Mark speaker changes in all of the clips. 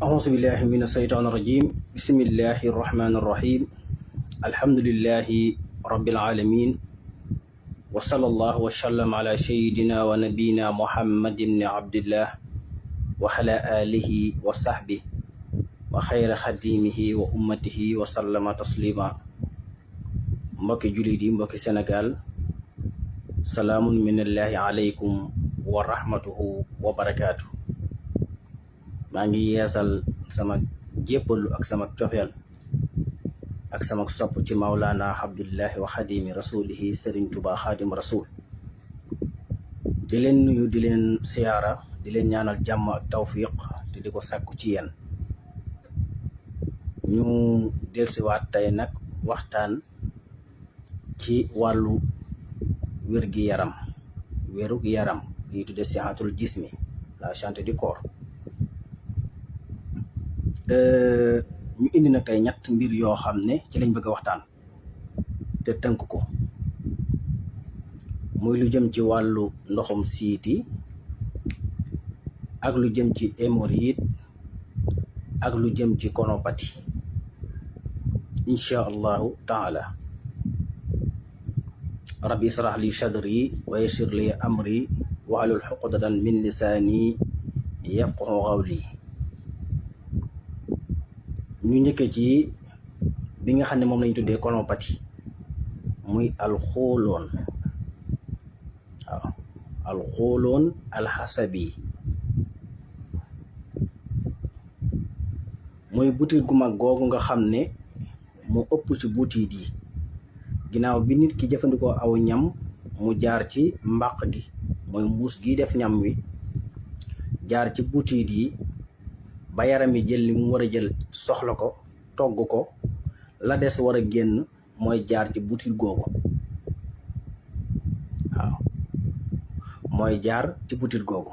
Speaker 1: أعوذ بالله من الشيطان الرجيم بسم الله الرحمن الرحيم الحمد لله رب العالمين وصلى الله وسلم على سيدنا ونبينا محمد بن عبد الله وعلى آله وصحبه وخير خديمه وأمته وسلم تسليما mbokki jullit yi mbokki Sénégal salaamun minallahi aleykum wa rahmatuhu wa barakaatu. maa ngi yeesal sama jéppalu ak sama cofeel ak sama sopp ci Mawlana Abdullahi wa xadimi rasulihi Sëriñ Tuubaa xaadim rasul. di leen nuyu, di leen siyaara, di leen ñaanal jàmm ak tawfiq te di ko sàkku ci yéen. ñu delsiwaat tey nag waxtaan ci wàllu wérug yaram li tudde sihatul jismi, la santé du corps. ñu indi nag tey ñett mbir yoo xam ne ci lañ bëgg a waxtaan te tënk ko, muy lu jëm ci wàllu ndoxum siiti ak lu jëm ci hémorroïde ak lu jëm ci konopathie insha allahu taala. rabbi israh li sadri wa yassir li amri wahlul uqdatan min lisaani yafqahu qawli. ñu njëkkee ci bi nga xam ne moom lañ tuddee konopathie, muy alxooloon. waaw, alxooloon alxasabi muy butit gu mag googu nga xam ne mu ëpp ci butit yi. ginnaaw bi nit ki jëfandikoo aw ñam mu jaar ci mbàq gi, mooy mbuus gi def ñam wi, jaar ci butit yi ba yaram yi jël li mu war a jël, soxla ko, togg ko, la des war a génn mooy jaar ci butit googu. waaw, mooy jaar ci butit googu.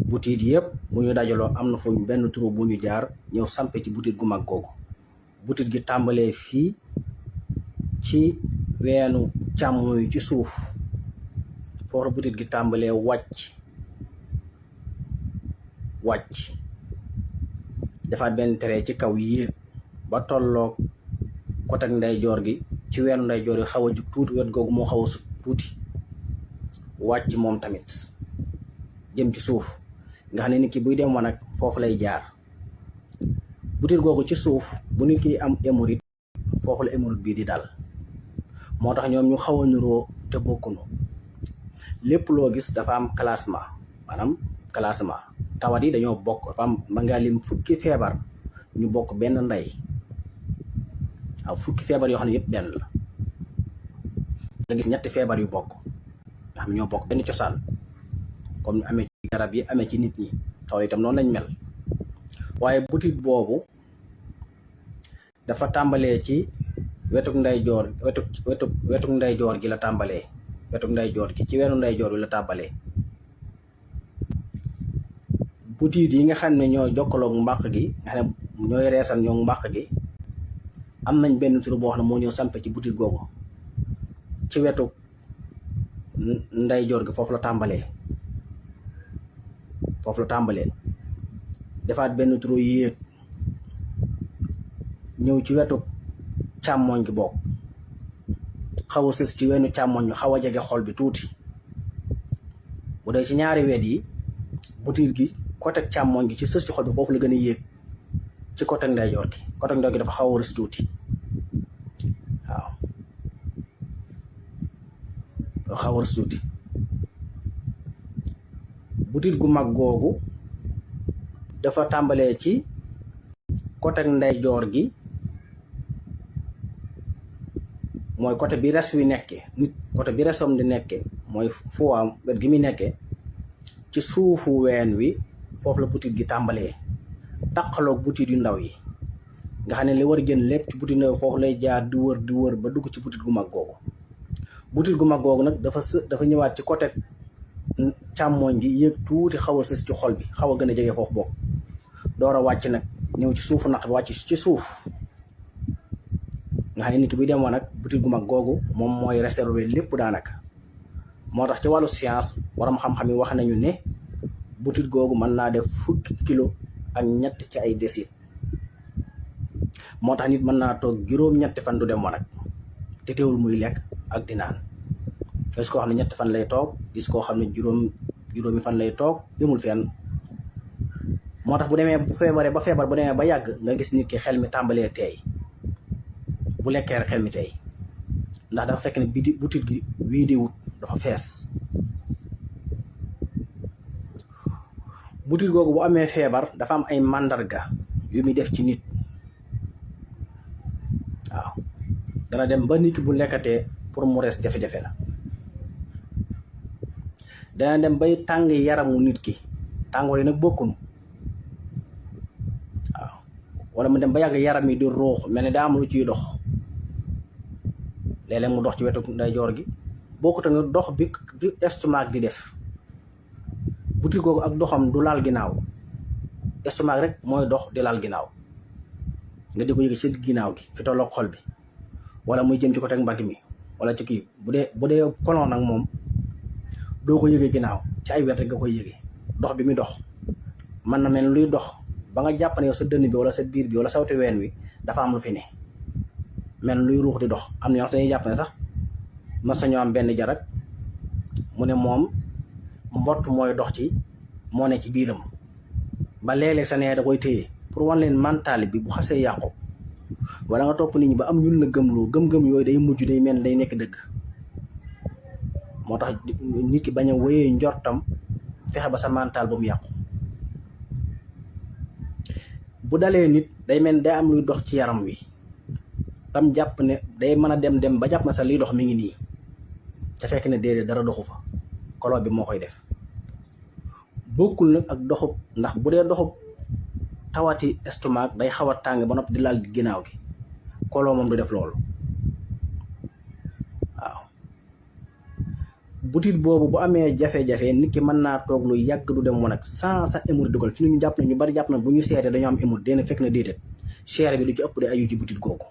Speaker 1: butit yëpp bu ñu dajaloo am na fu benn trou bu ñu jaar ñëw sampe ci butit gu mag googu. butit gi tàmbalee fii ci weenu càmmoñ ci suuf, foofu la butit gi tàmbalee wàcc defaat benn trait ci kaw yéeg ba tolloog côté ndeyjoor gi, ci weenu ndeyjoor gi xaw a jug tuuti, wet googu moo xaw a sut tuuti, wàcc moom tamit jëm ci suuf, nga xam ne nit ki buy dem wanag foofu lay jaar. butit googu ci suuf bu nit ki am hémorroïde, foofu la hémorroïde bii di dal. moo tax ñoom ñu xaw a niroo te bokkunu. lépp loo gis dafa am classement, maanaam classement. tawat yi dañoo bokk, dafa am mën ngaa lim fukki feebar ñu bokk benn ndey. waaw, fukki feebar yoo xam ne yëpp benn la. nga gis ñetti feebar yu bokk nga xam ne ñoo bokk benn cosaan, comme ñu amee ci garab yi amee ci nit ñi. taw itam noonu lañ mel. waaye butit boobu dafa tàmbalee ci wetuk ndeyjoor gi la tàmbalee. wetuk ndeyjoor gi ci weenu ndeyjoor bi la tàmbalee. butit yi nga xam ne ñoo jokkaloog mbàq gi, nga xam ne ñooy reesal ñoo mbàq gi, am nañ benn tur boo xam ne moo ñëw sampe ci butit googu ci wetu ndeyjoor gi. foofu la tàmbalee defaat benn trou yéeg ñëw ci wetu càmmoñ gi bokk, xaw a sës ci weenu càmmoñ bi, xaw a jege xol bi tuuti. bu dee ci ñaari wet yi, butit gi côté càmmoñ gi ci sës ci xol bi foofu la gën a yéeg ci côté ndeyjoor gi. côté ndeyjoor gi dafa xaw a rës tuuti. waaw, dafa xaw a rës tuuti. butit gu mag googu dafa tàmbalee ci côté ndeyjoor gi, mooy côté bi res wi nekke nit, côté bi resam di nekke, mooy foam wet gi muy nekke ci suufu ween wi. foofu la butit gi tàmbalee taqaloog butit yu ndaw yi, nga xam ne li war a génn lépp ci butit ndaw foofu lay jaar di wër ba dugg ci butit gu mag googu. butit gu mag googu nag dafa ñëwaat ci côté càmmoñ gi, yéeg tuuti, xaw a sës ci xol bi, xaw a gën a jege foofu bokk, door a wàcc nag ñëw ci suufu naq bi, wàcc ci suuf, nga xam ne nit ki buy dem woon nag butit gu mag googu moom mooy réserver lépp daanaka. moo tax ci wàllu science waram xam-xam yi wax nañu ne butit googu mën naa def fukki kilo ak ñett ci ay desit. moo tax nit mën naa toog juróom-ñetti fan du dem wanag te teewul muy lekk ak di naan. gis koo xam ne ñetti fan lay toog, gis koo xam ne juróomi fan lay toog, demul fenn. moo tax bu demee bu feebaree ba feebar bu demee ba yàgg nga gis nit ki xel mi tàmbalee teey, bu lekkee rek xel mi teey, ndax dafa fekk ne butit gi wii wut dafa fees. butit googu bu amee feebar dafa am ay màndarga yu muy def ci nit. waaw dana dem ba nit ki bu lekkatee pour mu rees jafe-jafe la. dana dem bay tàng yaramu nit ki, tàngoor yi nag bokkunu. waaw wala mu dem ba yàgg yaram yi di ruux mel ni daa am lu ciy dox. léeg-léeg mu dox ci wetu ndeyjoor gi, bokkut ak dox bi estomac di def. butit googu ak doxam du laal ginnaaw, estomac rek mooy dox di laal ginnaaw, nga di ko yëge ci ginnaaw gi fi tolloog xol bi, wala muy jëm ci côté mbagg mi wala ci kii. bu dee colon nag moom doo ko yëge ginnaaw, ci ay wet rek nga koy yëge. dox bi muy dox mën na mel luy dox ba nga jàpp ne yow sa dënn bi wala sa biir bi wala sawti ween wi dafa am lu fi ne, mel luy ruux di dox. am na ñoo xam ne jàpp ne sax mas nañoo am benn jarak mu ne moom mbott mooy dox ci moo ne ci biiram, ba léeg-léeg sa nee da koy téye pour wan leen mental bi bu xasee yàqu wala nga topp nit ñi ba am ñun la gëmloo gëm-gëm yooyu day mujj day mel day nekk dëgg. moo tax nit ki bañ a wéyee njortam, fexe ba sa mental ba mu yàqu. bu dalee nit day mel day am luy dox ci yaram wi tam jàpp ne day mën a dem ba jàpp na sa liy dox mi ngi nii, te fekk ne déedéet dara doxu fa, colon bi moo koy def. bokkul nag ak doxub, ndax bu dee doxub tawati estomac day xaw a tàng ba noppi di laal ginnaaw gi, colon moom du def loolu. waaw butit boobu bu amee jafe-jafe nit ki mën naa toog lu yàgg du dem wanag sans sa hémorroïde dugal fi ñu jàpp ne ñu bari jàpp na bu ñu seetee dañoo am hémorroïde, dina fekk na déedéet, seere bi du ci ëpp de aju ci butit googu.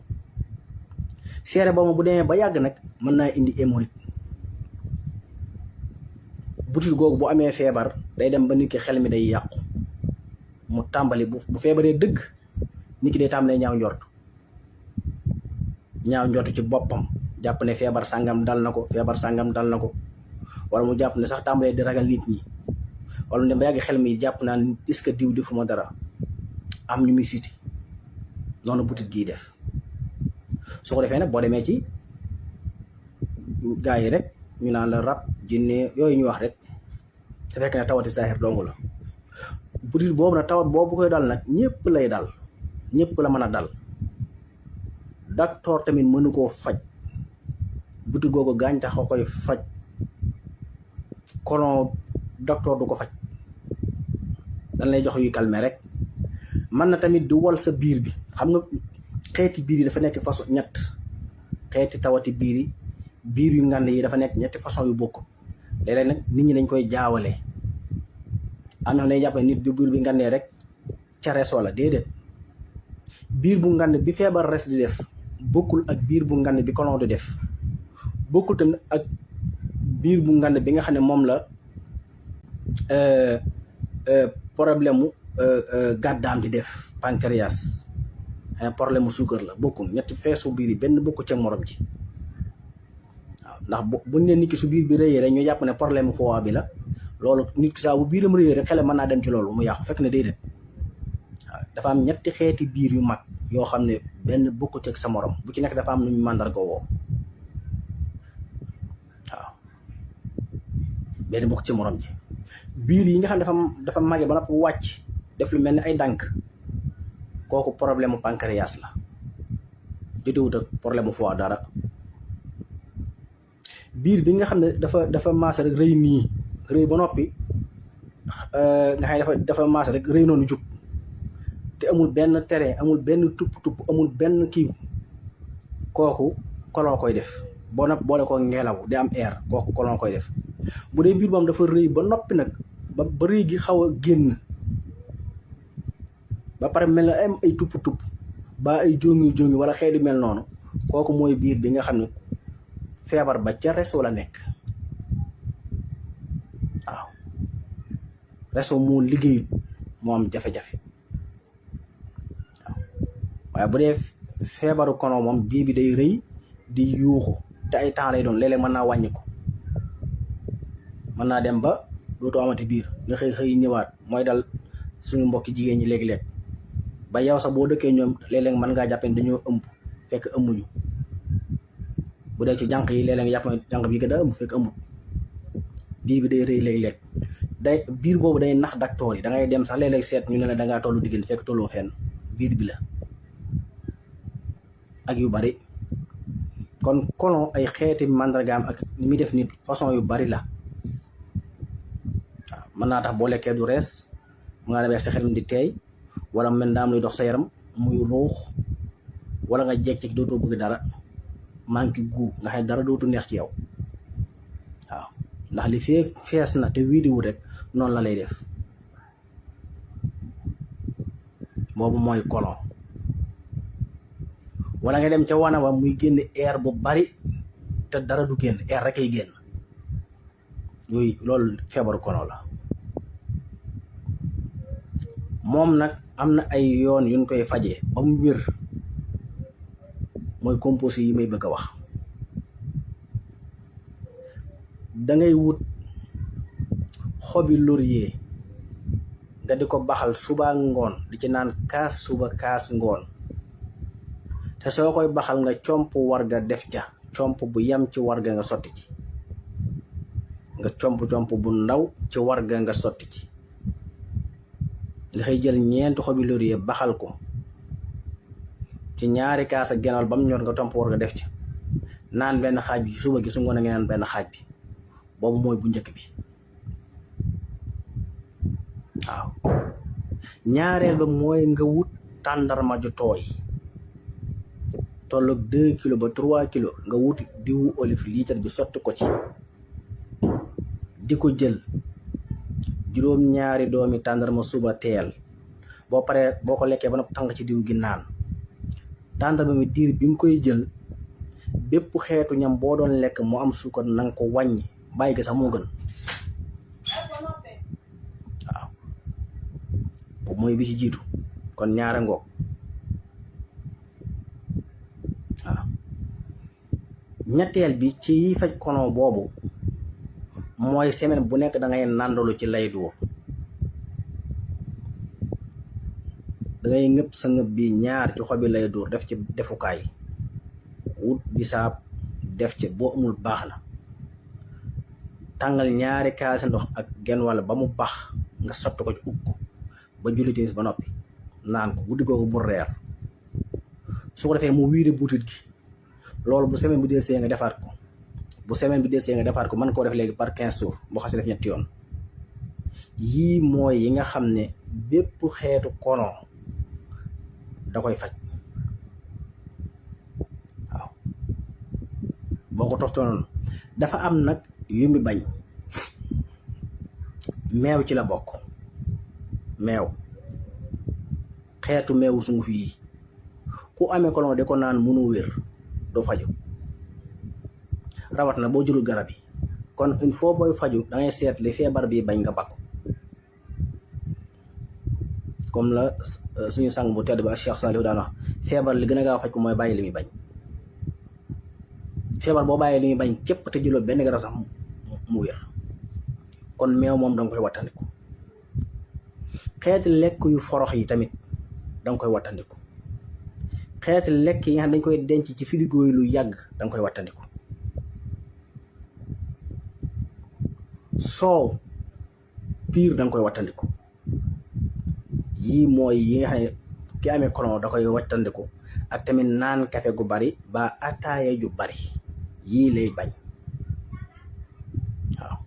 Speaker 1: seere boobu bu demee ba yàgg nag mën naa indi hémorroïde. butit googu bu amee feebar day dem ba nit ki xel mi day yàqu, mu tàmbali bu feebaree dëgg nit ki day tàmbalee ñaaw njort ci boppam, jàpp ne feebar sàngam dal na ko, wala mu jàpp ne sax tàmbalee di ragal nit ñi, wala mu dem ba yàgg xel mi jàpp naa est-ce que diw defuma dara, am ñu muy siti. noonu butit gii def. su ko defee nag boo demee ci gaa yi rek ñu naan la rab, jinne, yooyu ñu wax rek, te fekk ne tawati saaxir dong la. butit boobu nag tawat boobu koy dal nag ñëpp lay dal, ñëpp la mën a dal. docteur tamit mënu koo faj. butit googu gàncax a koy faj, colon docteur du ko faj, dañ lay jox yu calmer rek. mën na tamit di wal sa biir bi. xam nga xeeti biir yi dafa nekk façon ñett, xeeti tawati biir yu ngand yi dafa nekk ñetti façon yu bokk. léeg-léeg nag nit ñi dañ koy jaawale, am na dañuy jàpp ne nit bi biir bi ngandee rek ca res wala déedéet. biir bu ngand bi feebar res di def bokkul ak biir bu ngand bi colon di def, bokkul tamit ak biir bu ngand bi nga xam ne moom la problème mu gàddaam di def, pancréas, problème mu suukar la. bokkul ñetti feesu biir yi benn bokku ca morom ji. ndax buñ ne nit ki su biir bi rëyee rek ñu jàpp ne problème foie bi la, loolu nit ki saa bu biiram rëyee rek xelam mën naa dem ci loolu mu yàqu, fekk ne déedéet. waaw dafa am ñetti xeeti biir yu mag yoo xam ne benn bokkut ak sa morom, bu ci nekk dafa am nu ñu màndarga woo. waaw benn bokkut ci morom ji. biir yi nga xam ne dafa màggee ba noppi wàcc def lu mel ni ay dànk, kooku problème mu pancréas la, jotewut ak problème mu foie dara. biir bi nga xam ne dafa maase rek rëy nii, rëy ba noppi nga xam ne dafa maase rek rëy noonu jug, te amul benn terrain, amul benn tupp amul benn kii, kooku colon koy def. boo nag boole ko ngelaw di am air, kooku colon koy def. bu dee biir moom dafa rëy ba noppi nag ba rëy gi xaw a génn ba pare mel na am ay tupp ba ay jóngi wala xeetu mel noonu, kooku mooy biir bi nga xam ne feebar ba ca res wala nekk. waaw réseau moo liggéeyut moo am jafe-jafe waaye bu dee feebaru kono moom biir bi day rëy di yuuxu te ay temps lay doon léeg-léeg mën naa wàññi ko mën naa dem ba dootoo amati biir nga xëy ñëwaat mooy dal suñu mbokki jigéen ñi léegi-léeg ba yow sax boo dëkkee ñoom léeg-léeg mën ngaa jàppee dañoo ëmb fekk ëmbuñu bu dee ci jànq yi léeg-léeg nga jàpp jànq bi daa ëmb fekk ëmbut biir bi day rëy léeg-léeg day biir boobu day nax docteur yi da ngay dem sax léeg-léeg seet ñu ne la dangaa tollu diggante fekk tolloo fenn biir bi la ak yu bari kon colon ay xeeti màndargaam ak ni muy def nit façon yu bari la waaw mën naa tax boo lekkee du rees mu nga demee sa xel mi di teey wala mel daa am luy dox sa yaram muy ruux wala nga jekk dootoo bëgg dara manqué gu nga xam ne dara dootu neex ci yow waaw ndax li fee fees na te wiidiwu rek noonu la lay def boobu mooy colon wala nga dem ca wana wa muy génn air bu bari te dara du génn air rek ay génn yooyu loolu feebaru colon la moom nag am na ay yoon yuñ koy fajee ba mu wér mooy composé yi may bëgg a wax dangay wut xobi laurier nga di ko baxal suba ngoon di ci naan kaas suba kaas ngoon te soo koy baxal nga comp warga def ca comp bu yam ci warga nga sotti ci nga comp bu ndaw ci warga nga sotti ci nga xëy jël ñeenti xobi laurier baxal ko ci ñaari kaas ak genn wàll ba mu ñor nga tomp warga def ca naan benn xaaj bi suba gi su ngoon nga naan benn xaaj bi boobu mooy bu njëkk bi waaw ñaareel ba mooy nga wut tàndarma ju tooy tolloog 2 kilos ba 3 kilos nga wut diwu olive litre bi sotti ko ci di ko jël juróom-ñaari doomi tàndarma suba teel boo paree boo ko lekkee ba nag tàng ci diw gi naan tàndarma mi diir bi nga koy jël bépp xeetu ñam boo doon lekk mu am suukar na nga ko wàññi bàyyi gi sax moo gën waaw boobu mooy bi ci jiitu kon ñaara ngoog waaw ñetteel bi ci yi faj kono boobu mooy semaine bu nekk da ngay nàndalu ci lay duur da ngay ngëpp sa ngëpp bi ñaar ci xobi lay duur def ci defukaay wut bisaab def ci boo amul baax na tàngal ñaari kaasi ndox ak genn wàll ba mu baax nga sotti ko ci ukk ba julli timis ba noppi naan ko guddi googu bu reer su ko defee mu wiire buutit gi loolu bu semaine bi delsee nga defaat ko bu semaine bi delsee nga defaat ko mën koo def léegi par 15 jours boo xasee def ñetti yoon yii mooy yi nga xam ne bépp xeetu kono da koy faj waaw boo ko toftoo noonu dafa am nag yu mi bañ meew ci la bokk meew xeetu meewu sunguf yi ku amee colon de ko naan mënu wér doo faju rawat na boo jëlul garab yi kon il faut booy faju da ngay seet li feebar bi bañ nga bakku comme la suñu sang bu tedd ba Cheikh Saliou daan wax feebar li gën a gaaw faj ko mooy bàyyi li muy bañ feebar boo bàyyi li muy bañ képp te jëloo benn garab sax mu wér kon meew moom danga koy wattandiku xeeti lekk yu forox yi tamit danga koy wattandiku xeeti lekk yi nga xam dañ koy denc ci frigo yi lu yàgg danga koy wattandiku soow piir danga koy wattandiku yii mooy yi nga xam ne ki amee colon da koy wattandiku ak tamit naan kafe gu bari ba ataaya ju bari yii lay bañ waaw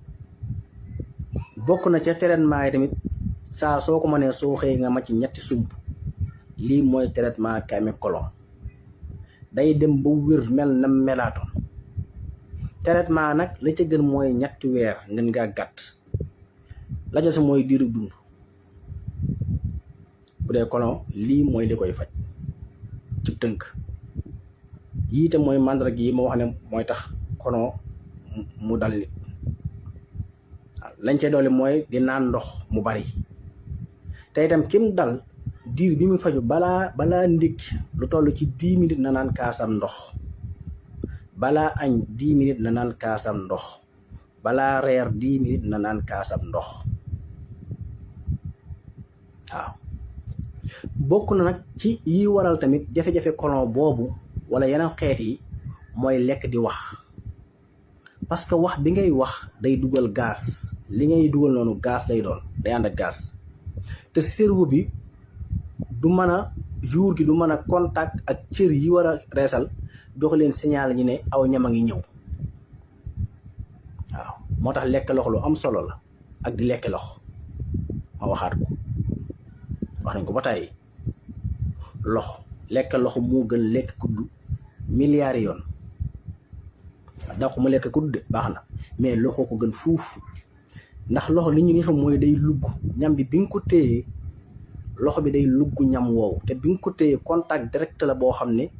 Speaker 1: bokk na ca traitement yi tamit saa soo ko mënee soo xëyee nga màcc ñetti sump lii mooy traitement ki amee colon day dem ba wér mel na melaatoon traitement nag la ca gën mooy ñetti weer ngeen ngaa gàtt la ca sa mooy diiru dund bu dee colon lii mooy li koy faj ci tënk yii tam mooy màndarga yi ma wax ne mooy tax colon mu dal nit waaw lañ cay dolli mooy di naan ndox mu bari te itam kim dal diir bi mu faju balaa ndékki lu toll ci 10 minutes na naan kaasam ndox, balaa añ 10 minutes na naan kaasam ndox, balaa reer 10 minutes na naan kaasam ndox. waaw bokk na nag ci yi waral tamit jafe-jafe colon boobu wala yeneen xeet yi mooy lekk di wax, parce que wax bi ngay wax day dugal gaz, li ngay dugal noonu gaz lay doon, day ànd ak gaz te cerveau bi du mën a jour gi du mën a contact ak cër yi war a reesal jox leen signal ñi ne aw ñam a ngi ñëw. waaw moo tax lekk loxo lu am solo la ak di lekk loxo, ma waxaat ko, wax nañ ko ba tàyyi, loxo lekk loxo moo gën lekk kudd milliards yoon. da ko mu lekk kudd de baax na, mais loxo ko gën fuuf, ndax loxo li ñu xam mooy day lugg ñam bi nga ko téyee, loxo bi day lugg ñam woowu te bi nga ko téyee contact direct la boo xam ne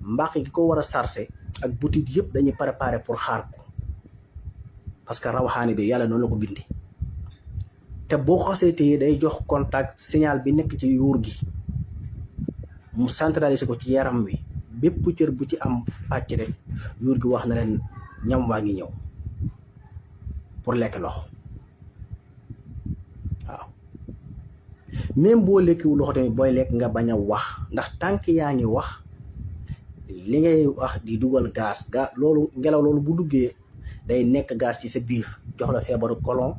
Speaker 1: mbaax gi ko war a sarse ak butit yëpp dañuy préparer pour xaar ko, parce que rawaxaani bi yàlla noonu la ko bindi te boo xasee téye day jox contact signal bi nekk ci yuur gi mu centraliser ko ci yaram wi, bépp cër bu ci am pàcc rek yuur gi wax na leen ñam waa ngi ñëw pour lekk loxo. waaw même boo lekkiwul loxo tamit booy lekk nga bañ a wax, ndax tànk yaa ngi wax li ngay wax di dugal gaz loolu ngelaw loolu bu duggee day nekk gaz ci sa biir, jox la feebaru colon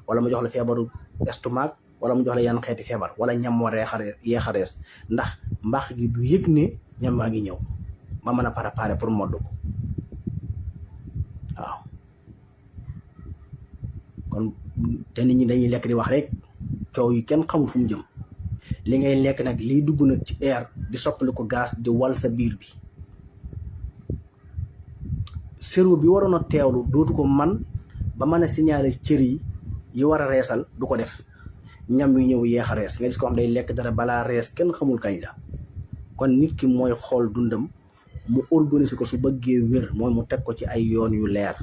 Speaker 1: wala mu jox la feebaru estomac wala mu jox la yenn xeeti feebar wala ñam war yeexarees, ndax mbaax gi du yëg ne ñam waa ngi ñëw ma mën a préparer pour modd ko. waaw kon te nit ñi dañuy lekk di wax rek, coow yi kenn xamul fu mu jëm. li ngay lekk nag liy dugg nag ci air di soppali ko gaz di wal sa biir bi, cerveau bi waroon a teewlu dootu ko man ba mën a signaler cër yi war a reesal du ko def, ñam wi ñëw yeex a rees nga gis ko xam day lekk dara balaa rees kenn xamul kañ la. kon nit ki mooy xool dundam mu organiser ko su bëggee wér, mooy mu teg ko ci ay yoon yu leer.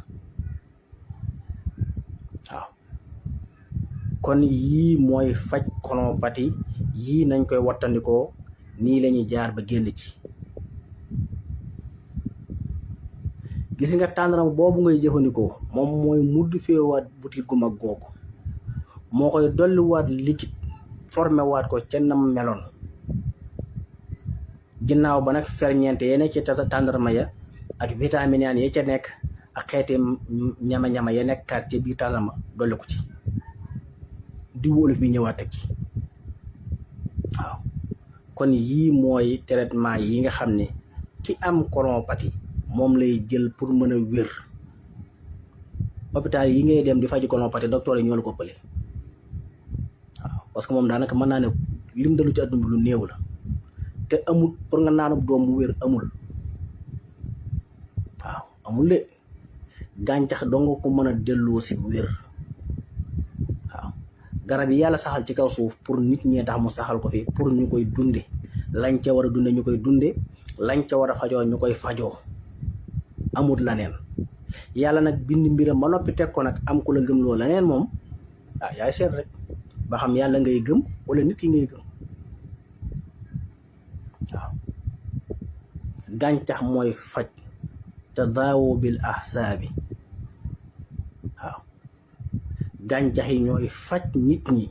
Speaker 1: waaw kon yii mooy faj colopathie, yii nañ koy wattandikoo, nii la ñuy jaar ba génn ci. gis nga tàndaram boobu ngay jëfandikoo moom mooy mudd feewaat butit gu mag googu, moo koy dolliwaat liquide formé waat ko ca nam meloon. ginnaaw ba nag ferñeent ya nekk ci tàndarma ya ak vitamine ya ca nekk ak xeeti ñama-ñama ya nekkaat ci biir tàndarma dolli ko ci, di wóoluf bi ñëwaat ak ci. waaw kon yii mooy traitement yi nga xam ne ki am colopathie moom lay jël pour mën a wér. hôpital yi ngay dem di faju colopathie docteur yi ñoo la ko pële. waaw parce que moom daanaka mën naa ne lim dalu ci àdduna bi lu néew la te amul pour nga naanub doom mu wér amul. waaw amul de gàncax doo nga ko mën a delloo si wér. waaw garab yi yàlla saxal ci kaw suuf pour nit ñee tax mu saxal ko fi pour ñu koy dunde, lañ ca war a dunde ñu koy dunde, lañ ca war a fajoo ñu koy fajoo, amul laneen. yàlla nag bind mbiram ba noppi teg ko nag am ku la gëm loo laneen moom yaay seet rek ba xam yàlla ngay gëm wala nit ki ngay gëm. waaw gàncax mooy faj tadaawu bil ahsaabi. waaw gàncax yi ñooy faj nit ñi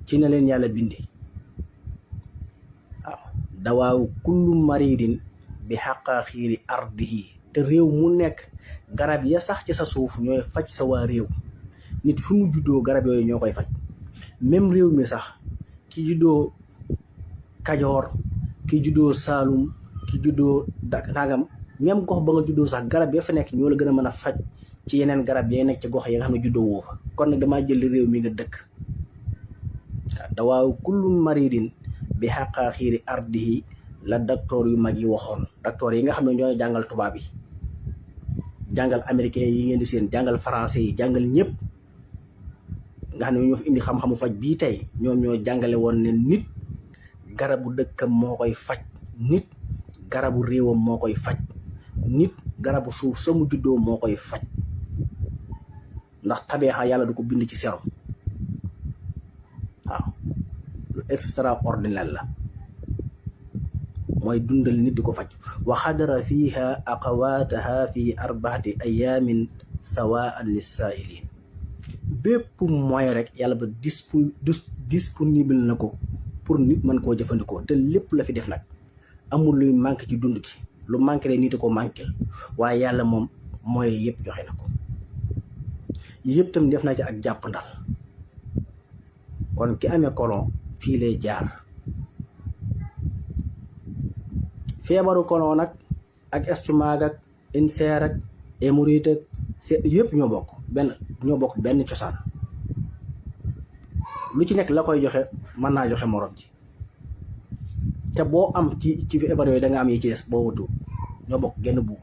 Speaker 1: ci na leen yàlla bindi. waaw dawaawu kullu maridin bi xaqaaxiiri ardihi, te réew mu nekk garab ya sax ci sa suuf ñooy faj sa waa réew. nit fu mu juddoo garab yooyu ñoo koy faj. même réew mi sax ki juddoo Kajoor, ki juddoo Saalum, ki juddoo nangam, même gox ba nga juddoo sax garab ya fa nekk ñoo la gën a mën a faj ci yeneen garab ya nekk ci gox yi nga xam ne juddoo woo fa. kon nag damaa jël réew mi nga dëkk. dawaawu kullu maridin bi xaqaaxiiri ardihi la docteur yu mag yi waxoon. docteur yi nga xam ne ñooy jàngal tubaab yi, jàngal américain yi ngeen di seen, jàngal français yi, jàngal ñëpp nga xam ne ñoo fi indi xam-xamu faj bii tey, ñoom ñoo jàngale woon ne nit garabu dëkkam moo koy faj, nit garabu réewam moo koy faj, nit garabu suuf sa mu juddoo moo koy faj. ndax tabeexa yàlla du ko bind ci sero waaw lu extraordinaire la mooy dundal nit di ko faj wa xadara fiha aqawaataha fi 4 ayaamin sawaan lissaa'iliin bépp mooy rek yàlla ba disponible na ko pour nit mën koo jëfandikoo te lépp la fi def nag amul luy manqué ci dund gi lu manqué le nit a ko manqué waaye yàlla moom mooy yëpp joxe na ko yëpp tam def na ci ak jàppandal kon ki amee colon fii lay jaar feebaru colon nag ak estomac ak ulcère ak hémorroïde ak yëpp ñoo bokk benn cosaan lu ci nekk la koy joxe mën naa joxe morom ji te boo am ci feebar yooyu da nga am yi ci des boo wutu ñoo bokk genn buum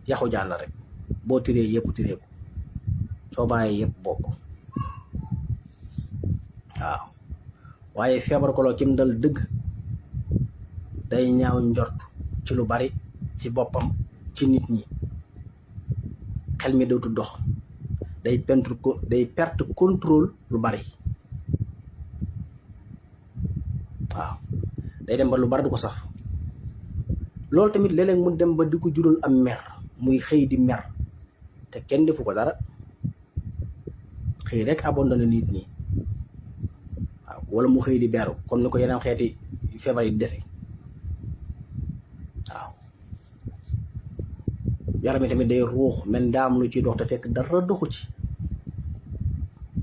Speaker 1: yaxu jaan la rek boo tiree yëpp tiree ko soo bàyyee yëpp bokk waaw waaye feebar colon kim dal dëgg day ñaaw njort ci lu bari ci boppam ci nit ñi xel mi dootu dox day perte contrôle lu bari waaw day dem ba lu bari du ko saf loolu tamit léeg-léeg mu dem ba di ko jural am mer muy xëy di mer te kenn defu ko dara xëy rek abandonné nit ñi waaw wala mu xëy di beru comme ni ko yeneen xeeti feebar yi di defe waaw yaram yi tamit day ruux mel daam lu ciy dox te fekk dara doxu ci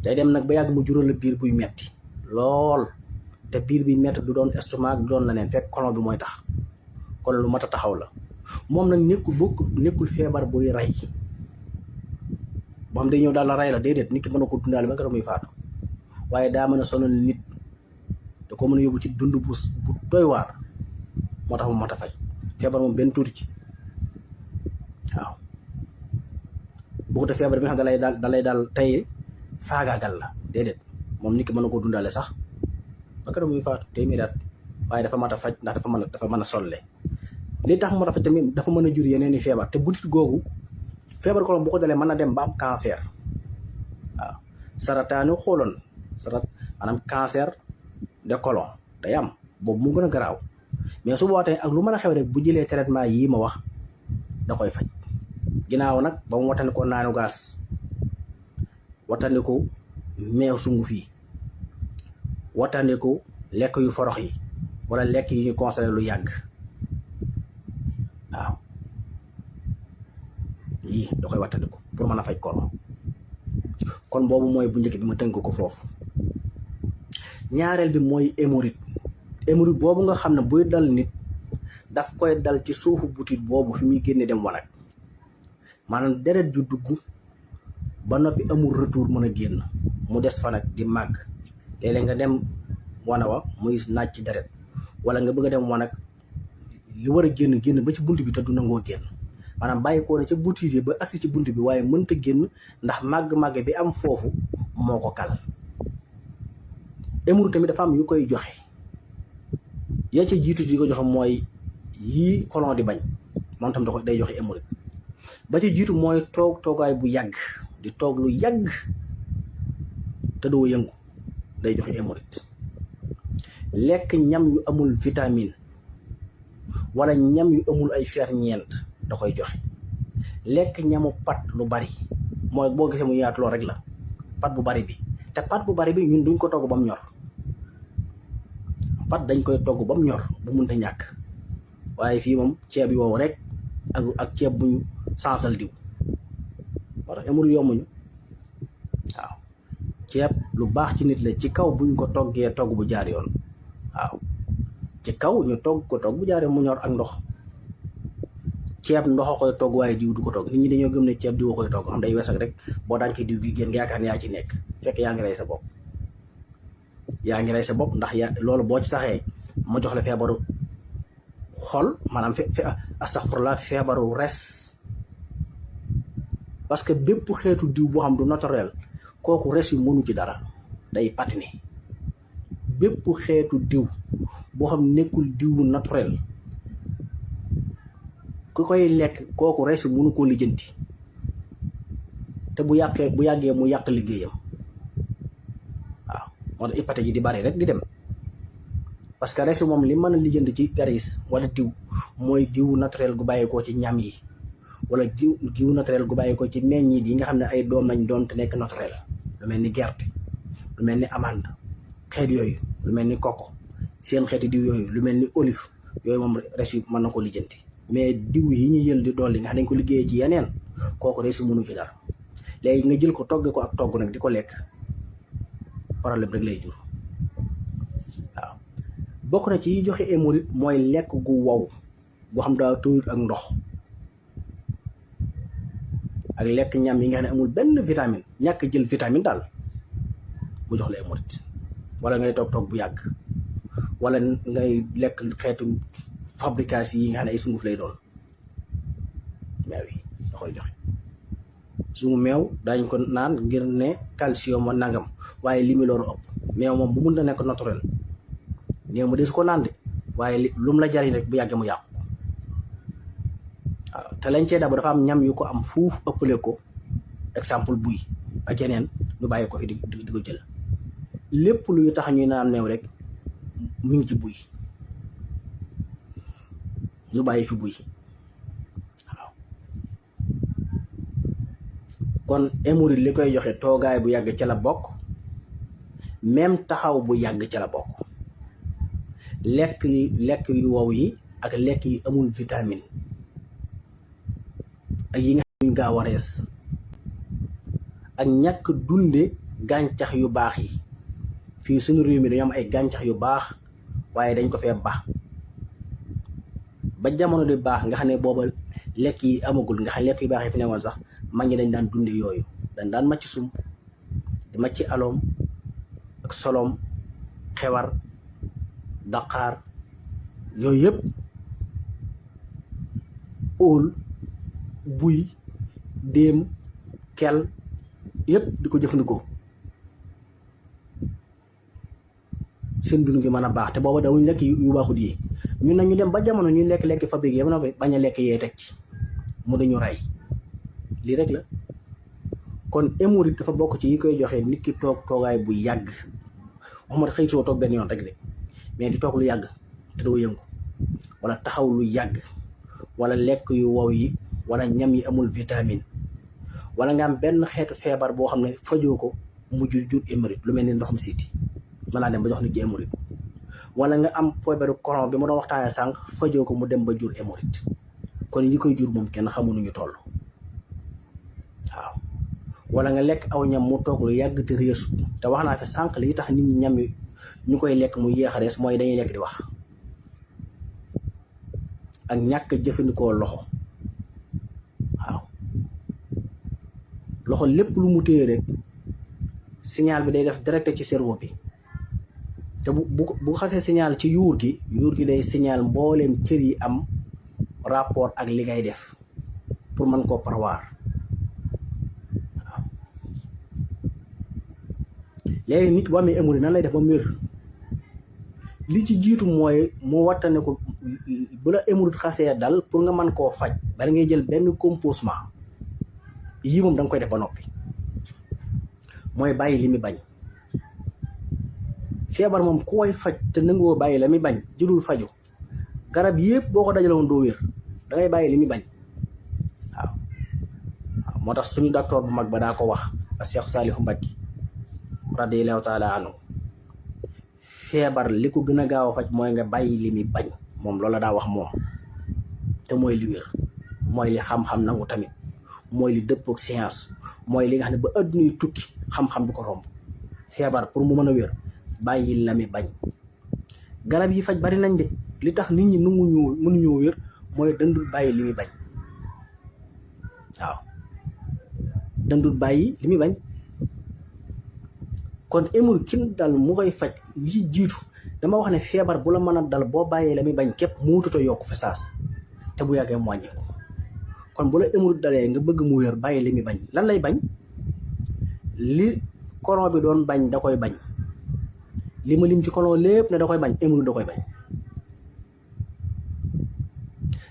Speaker 1: day dem nag ba yàgg mu jural la biir buy metti lool te biir bi metti du doon estomac du doon leneen fekk colon bi mooy tax kon lu mat a taxaw la moom nag nekkul feebar buy rey boo xam day ñëw daal la rey la déedéet nit ki mën na ko dundaale ba nga muy faatu waaye daa mën a sonal nit da ko mën a yóbbu ci dund bu doy waar moo tax mu mat a faj feebar moom benn tuuti ci waaw bukkute feebar bi nga xam dalay daal tey faagaagal la déedéet moom nit ki mën na ko dundaale sax ba keroog muy faatu téeméeri at waaye dafa mat a faj ndax dafa mën a solle li tax mu mat a faj tamit dafa mën a jur yeneen i feebar te butit googu feebar colon bu ko dalee mën na dem ba am cancer waaw sarataanu xooloon maanaam cancer de colon day am boobu mu gën a garaaw mais su boobaa tamit ak lu mën a xew rek bu jëlee traitement yii ma wax da koy faj ginnaaw nag ba mu wattandiku naanu gaas wattandiku meew sunguf yi wattandiku lekk yu forox yi wala lekk yi ñu conservé lu yàgg waaw lii da koy wattandiku pour mën a faj colon kon boobu mooy bu njëkk bi ma tënk ko foofu ñaareel bi mooy hémorroïde boobu nga xam ne buy dal nit daf koy dal ci suufu butit boobu fi muy génne dem wanag maanaam deret ju dugg ba noppi amul retour mën a génn mu des fa nag di màgg léeg-léeg nga dem wana wa muy naaj ci deret wala nga bëgg a dem wanag li war a génn ba ci bunt bi te du nangoo génn maanaam bàyyi ko ne ca butit yi ba agsi ci bunt bi waaye mënta génn ndax màgg-màgg bi am foofu moo ko kal hémorroïde tamit dafa am yu koy joxe yaa ca jiitu ji ko joxe mooy yii colon di bañ moom tam day joxe hémorroïde ba ci jiitu mooy toogaay bu yàgg di toog lu yàgg te doo yëngu day joxe hémorroïde lekk ñam yu amul vitamine wala ñam yu amul ay ferñeent da koy joxe lekk ñamu pat lu bari mooy boo gisee mu yaatu lool rek la pat bu bari bi te pat bu bari bi ñun duñ ko togg ba mu ñor pat dañ koy togg ba mu ñor bu mënta ñàkk waaye fii moom ceeb yi wow rek ak ceeb buñ sansal diw moo tax hémorroïde yombuñu waaw ceeb lu baax ci nit la ci kaw buñ ko toggee togg bu jaar yoon waaw ci kaw ñu togg ko togg bu jaar yoon mu ñor ak ndox ceeb ndox a koy togg waaye diw du ko togg nit ñi dañoo gëm ne ceeb diw a koy togg xam day wees ak rek boo daan koy diw gi génn nga yaakaar ne yaa ci nekk fekk yaa ngi rey sa bopp ndax loolu boo ci saxee mu jox la feebaru xol maanaam astaghfirullah feebaru res parce que bépp xeetu diw boo xam du naturel kooku res yu mënu ci dara day patiner bépp xeetu diw boo xam nekkul diwu naturel ku koy lekk kooku res yu mënu koo lijjanti te bu yàggee mu yàq liggéeyam waaw moo tax hépatite yi di bari rek di dem parce que resu moom li mën a lijjanti ci garis wala diw mooy diw naturel gu bàyyeekoo ci ñam yi wala diw naturel gu bàyyeekoo ci meññit yi nga xam ne ay doom lañ doon te nekk naturel lu mel ni gerte lu mel ni amande xeet yooyu lu mel ni coco seen xeeti diw yooyu lu mel ni olive yooyu moom resu mën na ko lijjanti mais diw yi ñu jël di dolli nga xam ne dañ ko liggéeyee ci yeneen kooku resu mënu ci dara léegi nga jël ko togge ko ak togg nag di ko lekk problème rek lay jur waaw bokk na ci joxe hémorroïde mooy lekk gu wow boo xam daa tuur ak ndox ak lekk ñam yi nga xam ne amul benn vitamine ñàkk jël vitamine daal mu jox la hémorroïde wala ngay toog bu yàgg wala ngay lekk xeetu fabrication yi nga xam ne ay sunguf lay doon meew yi da koy joxe suñu meew daañ ko naan ngir ne calcium ma nangam waaye li mu loolu ëpp meew moom bu mun na nekk naturel néew ma des ko naan de waaye lu mu la jariñ rek bu yàggee mu yàqu waaw te lañ cee daba dafa am ñam yu ko am fuuf ëppale ko exemple buy ak yeneen ñu bàyyi ko fi di ko jël lépp luy tax ñuy naan meew rek mu ngi ci buy ñu bàyyi fi buy waaw kon hémorroïde li koy joxe toogaay bu yàgg ca la bokk même taxaw bu yàgg ca la bokk lekk yu wow yi ak lekk yi amul vitamine ak yi nga xam ne gaaw a rees ak ñàkk dunde gàncax yu baax yi fii suñu réew mi dañu am ay gàncax yu baax waaye dañ ko fee ba jamono di baax nga xam ne booba lekk yi amagul nga xam lekk yu baax yi fi newoon sax mag ñi dañ daan dunde yooyu dañ daan màcc sump di màcc aloom ak solom xewar daqaar yooyu yëpp óol buy déem kel yëpp di ko jëfandikoo seen dund gi mën a baax te booba dawuñ lekk yu baaxut yi ñun nag ñu dem ba jamono ñuy lekk fabriqué ba noppi bañ a lekk yee teg ci mu dañu rey lii rek la kon hémorroïde dafa bokk ci yi koy joxe nit ki toogaay bu yàgg waxuma xëy soo toog benn yoon rek de mais di toog lu yàgg te doo yëngu wala taxaw lu yàgg wala lekk yu wow yi wala ñam yi amul vitamine wala nga am benn xeetu feebar boo xam ne fajoo ko mu jur hémorroïde lu mel ni ndoxum siiti mën naa dem ba jox nit ki hémorroïde wala nga am feebaru colon bi ma doon waxtaanee sànq fajoo ko mu dem ba jur hémorroïde kon ñi koy jur moom kenn xamuñu ñu toll waaw wala nga lekk aw ñam mu toog lu yàgg te reesu te wax naa fi sànq li tax nit ñi ñam yi ñu koy lekk mu yéex a rees mooy dañuy lekk di wax ak ñàkk jëfandikoo loxo waaw loxo lépp lu mu téye rek signal bi day def direct ci cerveau bi te bu xasee signal ci yuur gi day signal mbooleem cër yi am rapport ak li ngay def pour mën koo prévoir waaw léegi nit bu amee hémorroïde nan lay def ba mu wér li ci jiitu mooy mu wattane ko bu la hémorroïde xasee dal pour nga mën koo faj bala ngay jël benn composement yii moom da nga koy def ba noppi mooy bàyyi li muy bañ feebar moom ku koy faj te nangoo bàyyi la muy bañ jurul faju garab yëpp boo ko dajaloon doo wér da ngay bàyyi li muy bañ waaw moo tax suñu docteur bu mag ba daa ko wax a Cheikh Saliou Mbacké radiyallahu taala anhu feebar li ko gën a gaaw a faj mooy nga bàyyi li muy bañ moom loola daa wax moom te mooy li wér mooy li xam-xam nangu tamit mooy li dëppook science mooy li nga xam ne ba addunay tukki xam-xam du ko romb feebar pour mu mën a wér bàyyi la mi bañ garab yi faj bari nañ de li tax nit ñi mënuñoo wér mooy dandul bàyyi li muy bañ waaw dandul bàyyi li muy bañ kon hémorroïde kin dal mu koy faj li jiitu dama wax ne feebar bu la mën a dal boo bàyyee la muy bañ képp muututo yokk fa saas te bu yàggee mu wàññi ko kon bu la hémorroïde dalee nga bëgg mu wér bàyyi li muy bañ lan lay bañ li colon bi doon bañ da koy bañ li ma lim ci colon lépp ne da koy bañ hémorroïde da koy bañ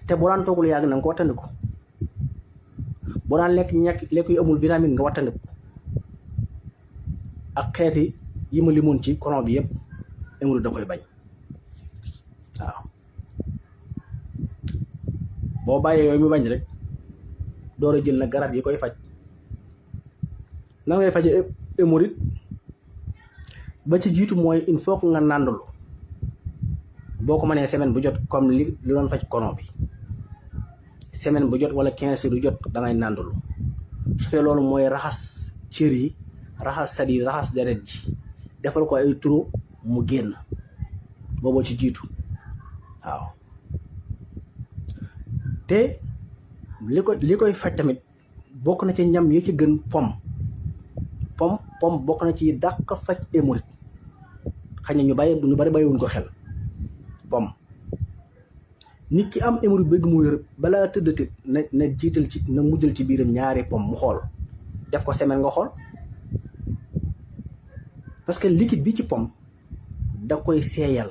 Speaker 1: te bu daan toogul yàgg na nga ko wattandiku boo daan lekk yu amul vitamine nga wattandiku ak xeeti yi ma limoon ci colon bi yëpp hémorroïde da koy bañ waaw boo bàyyee yooyu mu bañ rek door a jël nag garab yi koy faj. nan ngay faje hémorroïde ba ci jiitu mooy il faut que nga nàndalu boo ko mënee semaine bu jot comme li doon faj colon bi semaine bu jot wala 15 jours du jot da ngay nàndalu su fekkee loolu mooy raxas cër yi raxas sat yi raxas deret ji defal ko ay turo mu génn booboo ci jiitu waaw te li koy faj tamit bokk na ci ñam yi ci gën pom bokk na ci dàq faj hémorroïde xëy na ñu bari bàyyiwuñ ko xel pom nit ki am hémorroïde bëgg mu wér balaa tëddati na jiital ci na mujjal ci biiram ñaari pom mu xool def ko semaine nga xool parce que liquide bi ci pom da koy seeyal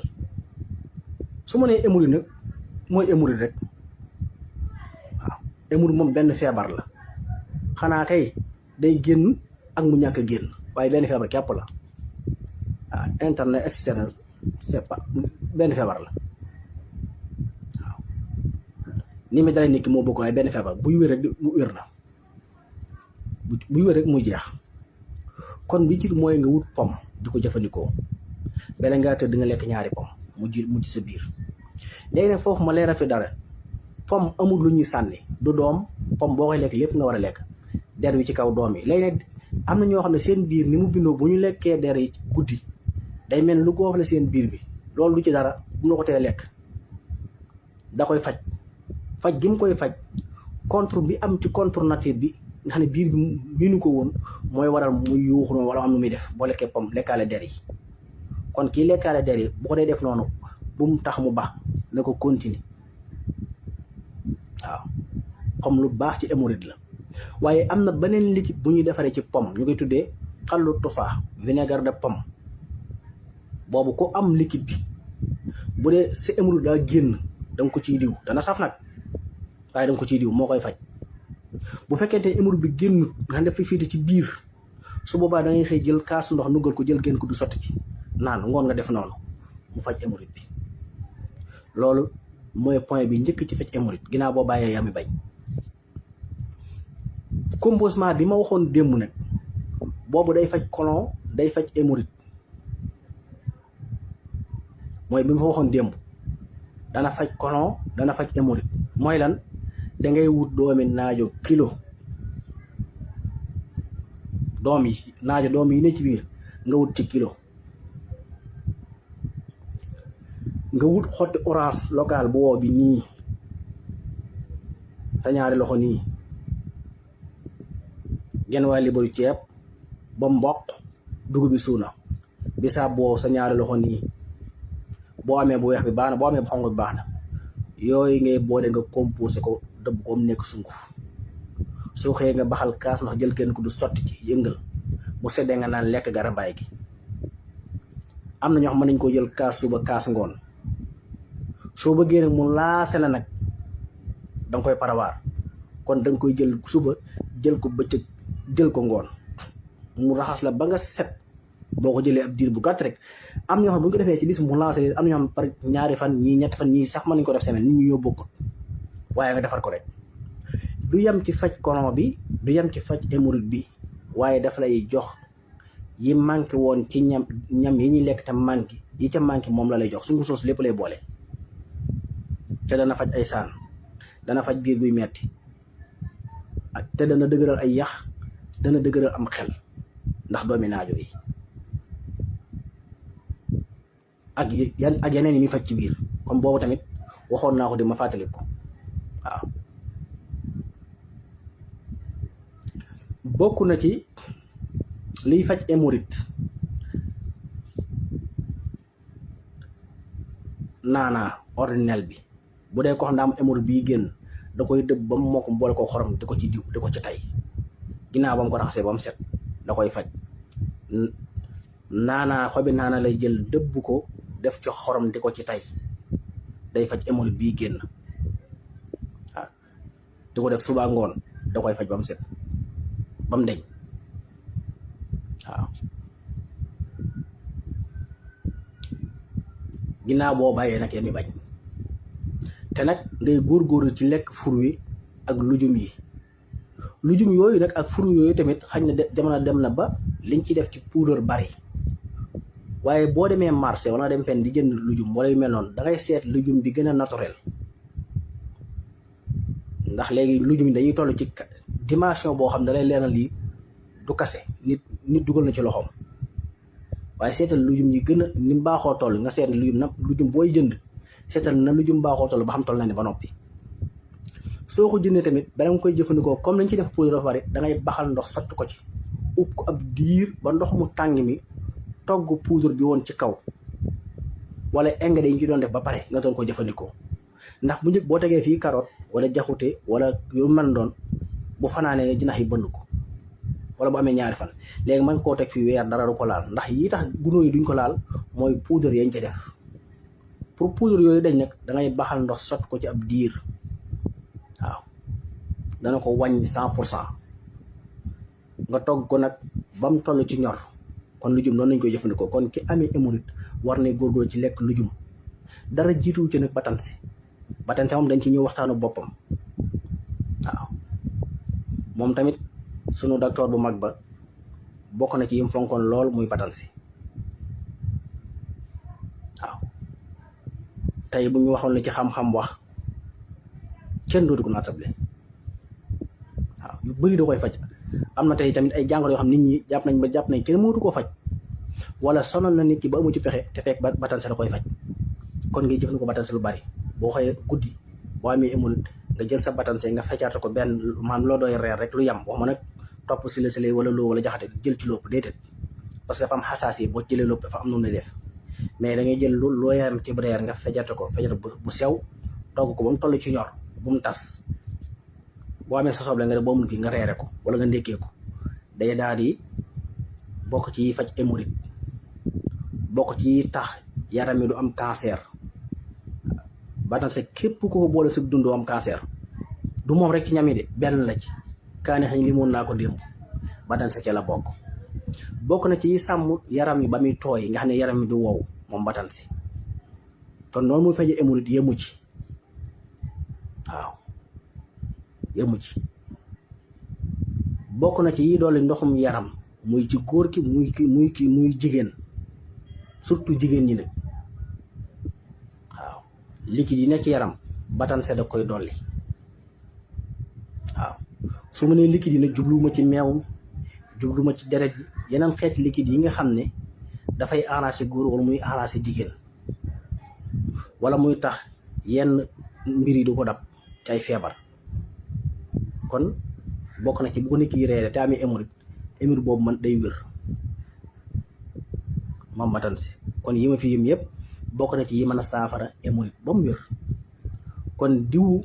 Speaker 1: su ma nee hémorroïde nag mooy hémorroïde rek waaw hémorroïde moom benn feebar la xanaa kay day génn ak mu ñàkk a génn waaye benn feebar képp la waaw interne externe c'est pas benn feebar la waaw ni mi dalee nit ki moo bokk waaye benn feebar buy wér rek mu wér na buy wér rek muy jeex kon bi ci mooy nga wut pom di ko jëfandikoo bala ngaa tëdd nga lekk ñaari pom mu ci sa biir léegi nag foofu ma leeral fi dara pom amul lu ñuy sànni du doom pom boo koy lekk lépp nga war a lekk der wi ci kaw doom yi léegi nag am na ñoo xam ne seen biir ni mu bindoo bu ñu lekkee der yi guddi day mel lu goof la seen biir bi loolu du ci dara bu na ko tee lekk da koy faj gi mu koy faj contre bi am ci contre nature bi nga xam ne biir bi miinu ko woon mooy waral muy yuuxu noonu wala am lu muy def boo lekkee pom lekkaale der yi kon kii lekkaale der yi bu ko dee def noonu bu mu tax mu baax na ko continuer waaw pom lu baax ci hémorroïde la waaye am na beneen liquide bu ñuy defaree ci pom ñu koy tuddee xallu tufaa vinaigre de pomme boobu ko am liquide bi bu dee sa hémorroïde daa génn da nga ko ciy diw dana saf nag waaye da nga ko ciy diw moo koy faj bu fekkente ne hémorroïde bi génnut nga def fi fiite ci biir su boobaa da ngay xëy jël kaasu ndox nuggal ko jël génn ko du sotti ci naan ngoon nga def noonu mu faj hémorroïde bi loolu mooy point bi njëkk ci faj hémorroïde ginnaaw boo bàyyee yami bañ composement bi ma waxoon démb nag boobu day faj colon day faj hémorroïde mooy bi ma fa waxoon démb dana faj colon dana faj hémorroïde mooy lan da ngay wut doomi naajo kilo doom yi ne ci biir nga wut ci kilo nga wut xotti orange local bu woo bi nii sa ñaari loxo nii genn waay libaru ceeb ba mboq dugub bi suuna bisaab boo sa ñaari loxo nii boo amee bu weex bi baax na boo amee bu xonq bi baax na yooyu ngay boole nga composé ko dëbb ko mu nekk sunguf soo xëyee nga baxal kaas ndox jël kenn ku du sotti ci yëngal bu seddee nga naan lekk garabaay gi am na ñoo xam mën nañ ko jël kaas suba kaas ngoon soo bëggee nag mu laase la nag danga koy parawaar kon danga koy jël suba jël ko bëccëg jël ko ngoon mu raxas la ba nga set boo ko jëlee ab diir bu gàtt rek am ñoo xam bu ñu ko defee ci bis mu lancé leen am ñoo xam par ñaari fan ñii ñetti fan ñii sax mën nañu ko def semaine nit ñi ñoo bokkut waaye nga defar ko rek du yem ci faj colon bi du yem ci faj hémorroïde bi waaye daf lay jox yi manqué woon ci ñam yi ñuy lekk te manqué yi ca manqué moom la lay jox suñu soos lépp lay boole te dana faj ay saan dana faj biir buy metti ak te dana dëgëral ay yax dana dëgëral am xel ndax doomi naajo yi ak yeneen yi muy faj ci biir comme boobu tamit waxoon naa ko di ma fàttali ko waaw bokk na ci liy faj hémorroïde naanaa ordinel bi bu dee ko xam ne am hémorroïde bii génn da koy dëbb ba mu mokk boole ko xorom di ko ci diw di ko ci tay ginnaaw ba mu ko raxasee ba mu set da koy faj naanaa xobi naanaa lay jël dëbb ko def ci xorom di ko ci tay day faj hémorroïde bii génn waaw di ko def suba ngoon da koy faj ba mu set ba mu deñ waaw. ginnaaw boo bàyyee nag yéen bañ te nag ngay góorgóorlu ci lekk fur wi ak lujum yi yooyu nag ak fur yooyu tamit xañ na jamono dem na ba liñ ci def ci poudre bari waaye boo demee marché wala dem fenn di jënd lujum wala yu mel noonu da ngay seet lujum bi gën a naturel ndax léegi lujum yi dañuy toll ci dimension boo xam ne da lay leeral lii du kase nit dugal na ci loxoom waaye seetal lujum yi gën a ni mu baaxoo toll nga seet lujum booy jënd seetal na lujum baaxoo toll ba xam toll na ne ba noppi. soo ko jëndee tamit bala nga koy jëfandikoo comme lañ ci def poudre dafa bari da ngay baxal ndox sotti ko ci ub ko ab diir ba ndox mu tàng mi togg poudre bi woon ci kaw wala engrais yi ñu ci doon def ba pare nga doon ko jëfandikoo. ndax bu njëkk boo tegee fii carotte wala jaxute wala yu mën doon bu fanaanee jinax yi bënn ko wala bu amee ñaari fan léegi man koo teg fii weer dara du ko laal ndax yi tax gunóor yi duñ ko laal mooy poudre yañ ci def. pour poudre yooyu dañ nag da ngay baxal ndox sotti ko ci ab diir waaw dana ko wàññi 100% nga togg ko nag ba mu toll ci ñor kon lujum noonu lañ koy jëfandikoo. kon ki amee hémorroïde war na góorgóorlu ci lekk lujum dara jiituwu ci nag batanse moom dañ ci ñëw waxtaanu boppam waaw moom tamit sunu docteur bu mag ba bokk na ci yim fonkoon lool muy batanse waaw tey bu ñu waxoon la ci xam-xam wax kenn dootu ko naatable waaw yu bëri da koy faj. am na tey tamit ay jàngoro yoo xam nit ñi jàpp nañ kenn mënatu koo faj wala sonal na nit ki ba amu ci pexe te fekk batanse da koy faj. kon ngay jëfandikoo batanse lu bari boo xëyee guddi boo amee hémorroïde nga jël sa batanse nga feccaate ko benn maanaam loo doy reer rek lu yam wax ma nag topp si la wala loo wala jaxate jël ci lopp déedéet parce que dafa am xasaas yi boo jëlee lopp dafa am noonu lay def mais da ngay jël loo yam ci reer nga feccaate ko feccaate bu sew togg ko ba mu toll ci ñor bu mu tas boo amee sa soble nga def boo mun kii nga reere ko wala nga ndékkee ko day daal di bokk ci faj hémorroïde bokk ci tax yaram mi du am cancer. batanse képp ku ko boole sa dundoo am cancer du moom rek ci ñam yi de benn la ci kaani xañ limoon naa ko démb batanse ca la bokk na ci sàmm yaram yi ba muy tooy nga xam ne yaram mi du wow moom batanse kon noonu muy faje hémorroïde yemu ci waaw yemu ci bokk na ci yi doole ndoxum yaram muy ci góor ki muy jigéen surtout jigéen ñi nag waaw liquide yi nekk yaram batanse da koy dolli waaw su ma nee liquide yi nag jubluwuma ci meew jubluwuma ci deret ji yeneen xeeti liquide yi nga xam ne dafay arrangé góor wala muy arrangé jigéen wala muy tax yenn mbir yi du ko dab ci ay feebar. kon bokk na ci bu ko nit ki reere te amee hémorroïde boobu man day wér moom batanse. kon yi ma fi yëm yëpp bokk na ci yi mën a saafara hémorroïde ba mu wér. kon diw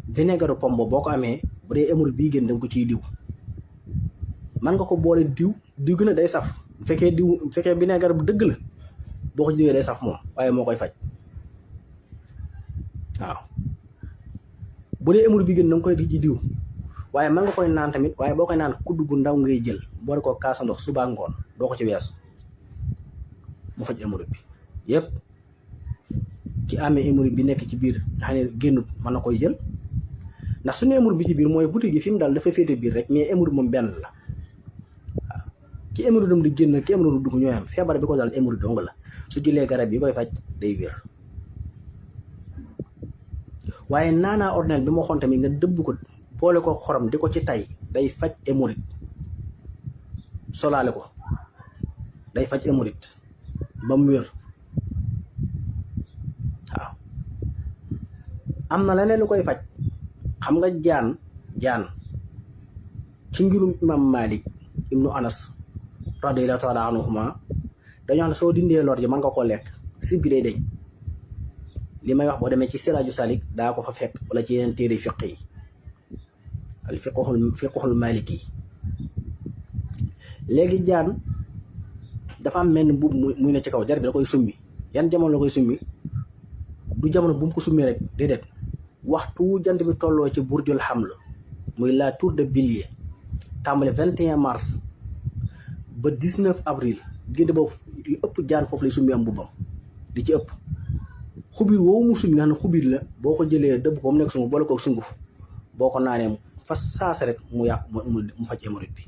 Speaker 1: vinaigre pomme boo ko amee bu dee hémorroïde bii gën danga ko ciy diw man nga ko boole diw gën a day saf bu fekkee vinaigre bu dëgg la boo ko ci diwee day saf moom waaye moo koy faj waaw. bu dee hémorroïde bi gën danga koy di ci diw waaye man nga koy naan tamit waaye boo koy naan kudd gu ndaw ngay jël boole ko kaasa ndox suba ngoon doo ko ci weesu mu faj hémorroïde bi yëpp. ci amee hémorroïde bi nekk ci biir nga xam ne génnut mën na koy jël ndax su ne hémorroïde bi ci biir mooy buti gi fi mu daal dafa féete biir rek mais hémorroïde moom benn la waaw. ki hémorroïde dam di génn ki hémorroïde dugg ñooy am feebar bi ko daal hémorroïde dong la su jëlee garab yi koy faj day wér. waaye naanaa ordinaire bi ma waxoon tamit nga dëbb ko boole ko xorom di ko ci tay day faj hémorroïde solaale ko day faj hémorroïde ba mu wér waaw. am na leneen lu koy faj xam nga jaan ci ngirum imam Malik ibnu Anas radiyallahu taala anhuma dañoo xam ne soo dindee lor ji mën nga koo lekk sib gi day deñ. li may wax boo demee ci Siraaju Salik daa ko fa fekk wala ci yeneen téere fiq yi al fiqhul maliki. léegi jaan dafa am menn mbubb muy ne ci kaw jar bi da koy summi. yan jamono la koy summi du jamono bu mu ko summi rek déedéet waxtu jant bi tolloo ci burjul haml muy la tour de Bélier tàmbale 21 mars ba 19 avril diggante boobu li ëpp jaan foofu lay summi am mbubbam di ci ëpp xubir woowu mu summi nga xam ne xubir la boo ko jëlee dëbb ko mu nekk sunguf boole ko sunguf boo ko naanee fa saasa rek mu yàq mu faj hémorroïde bi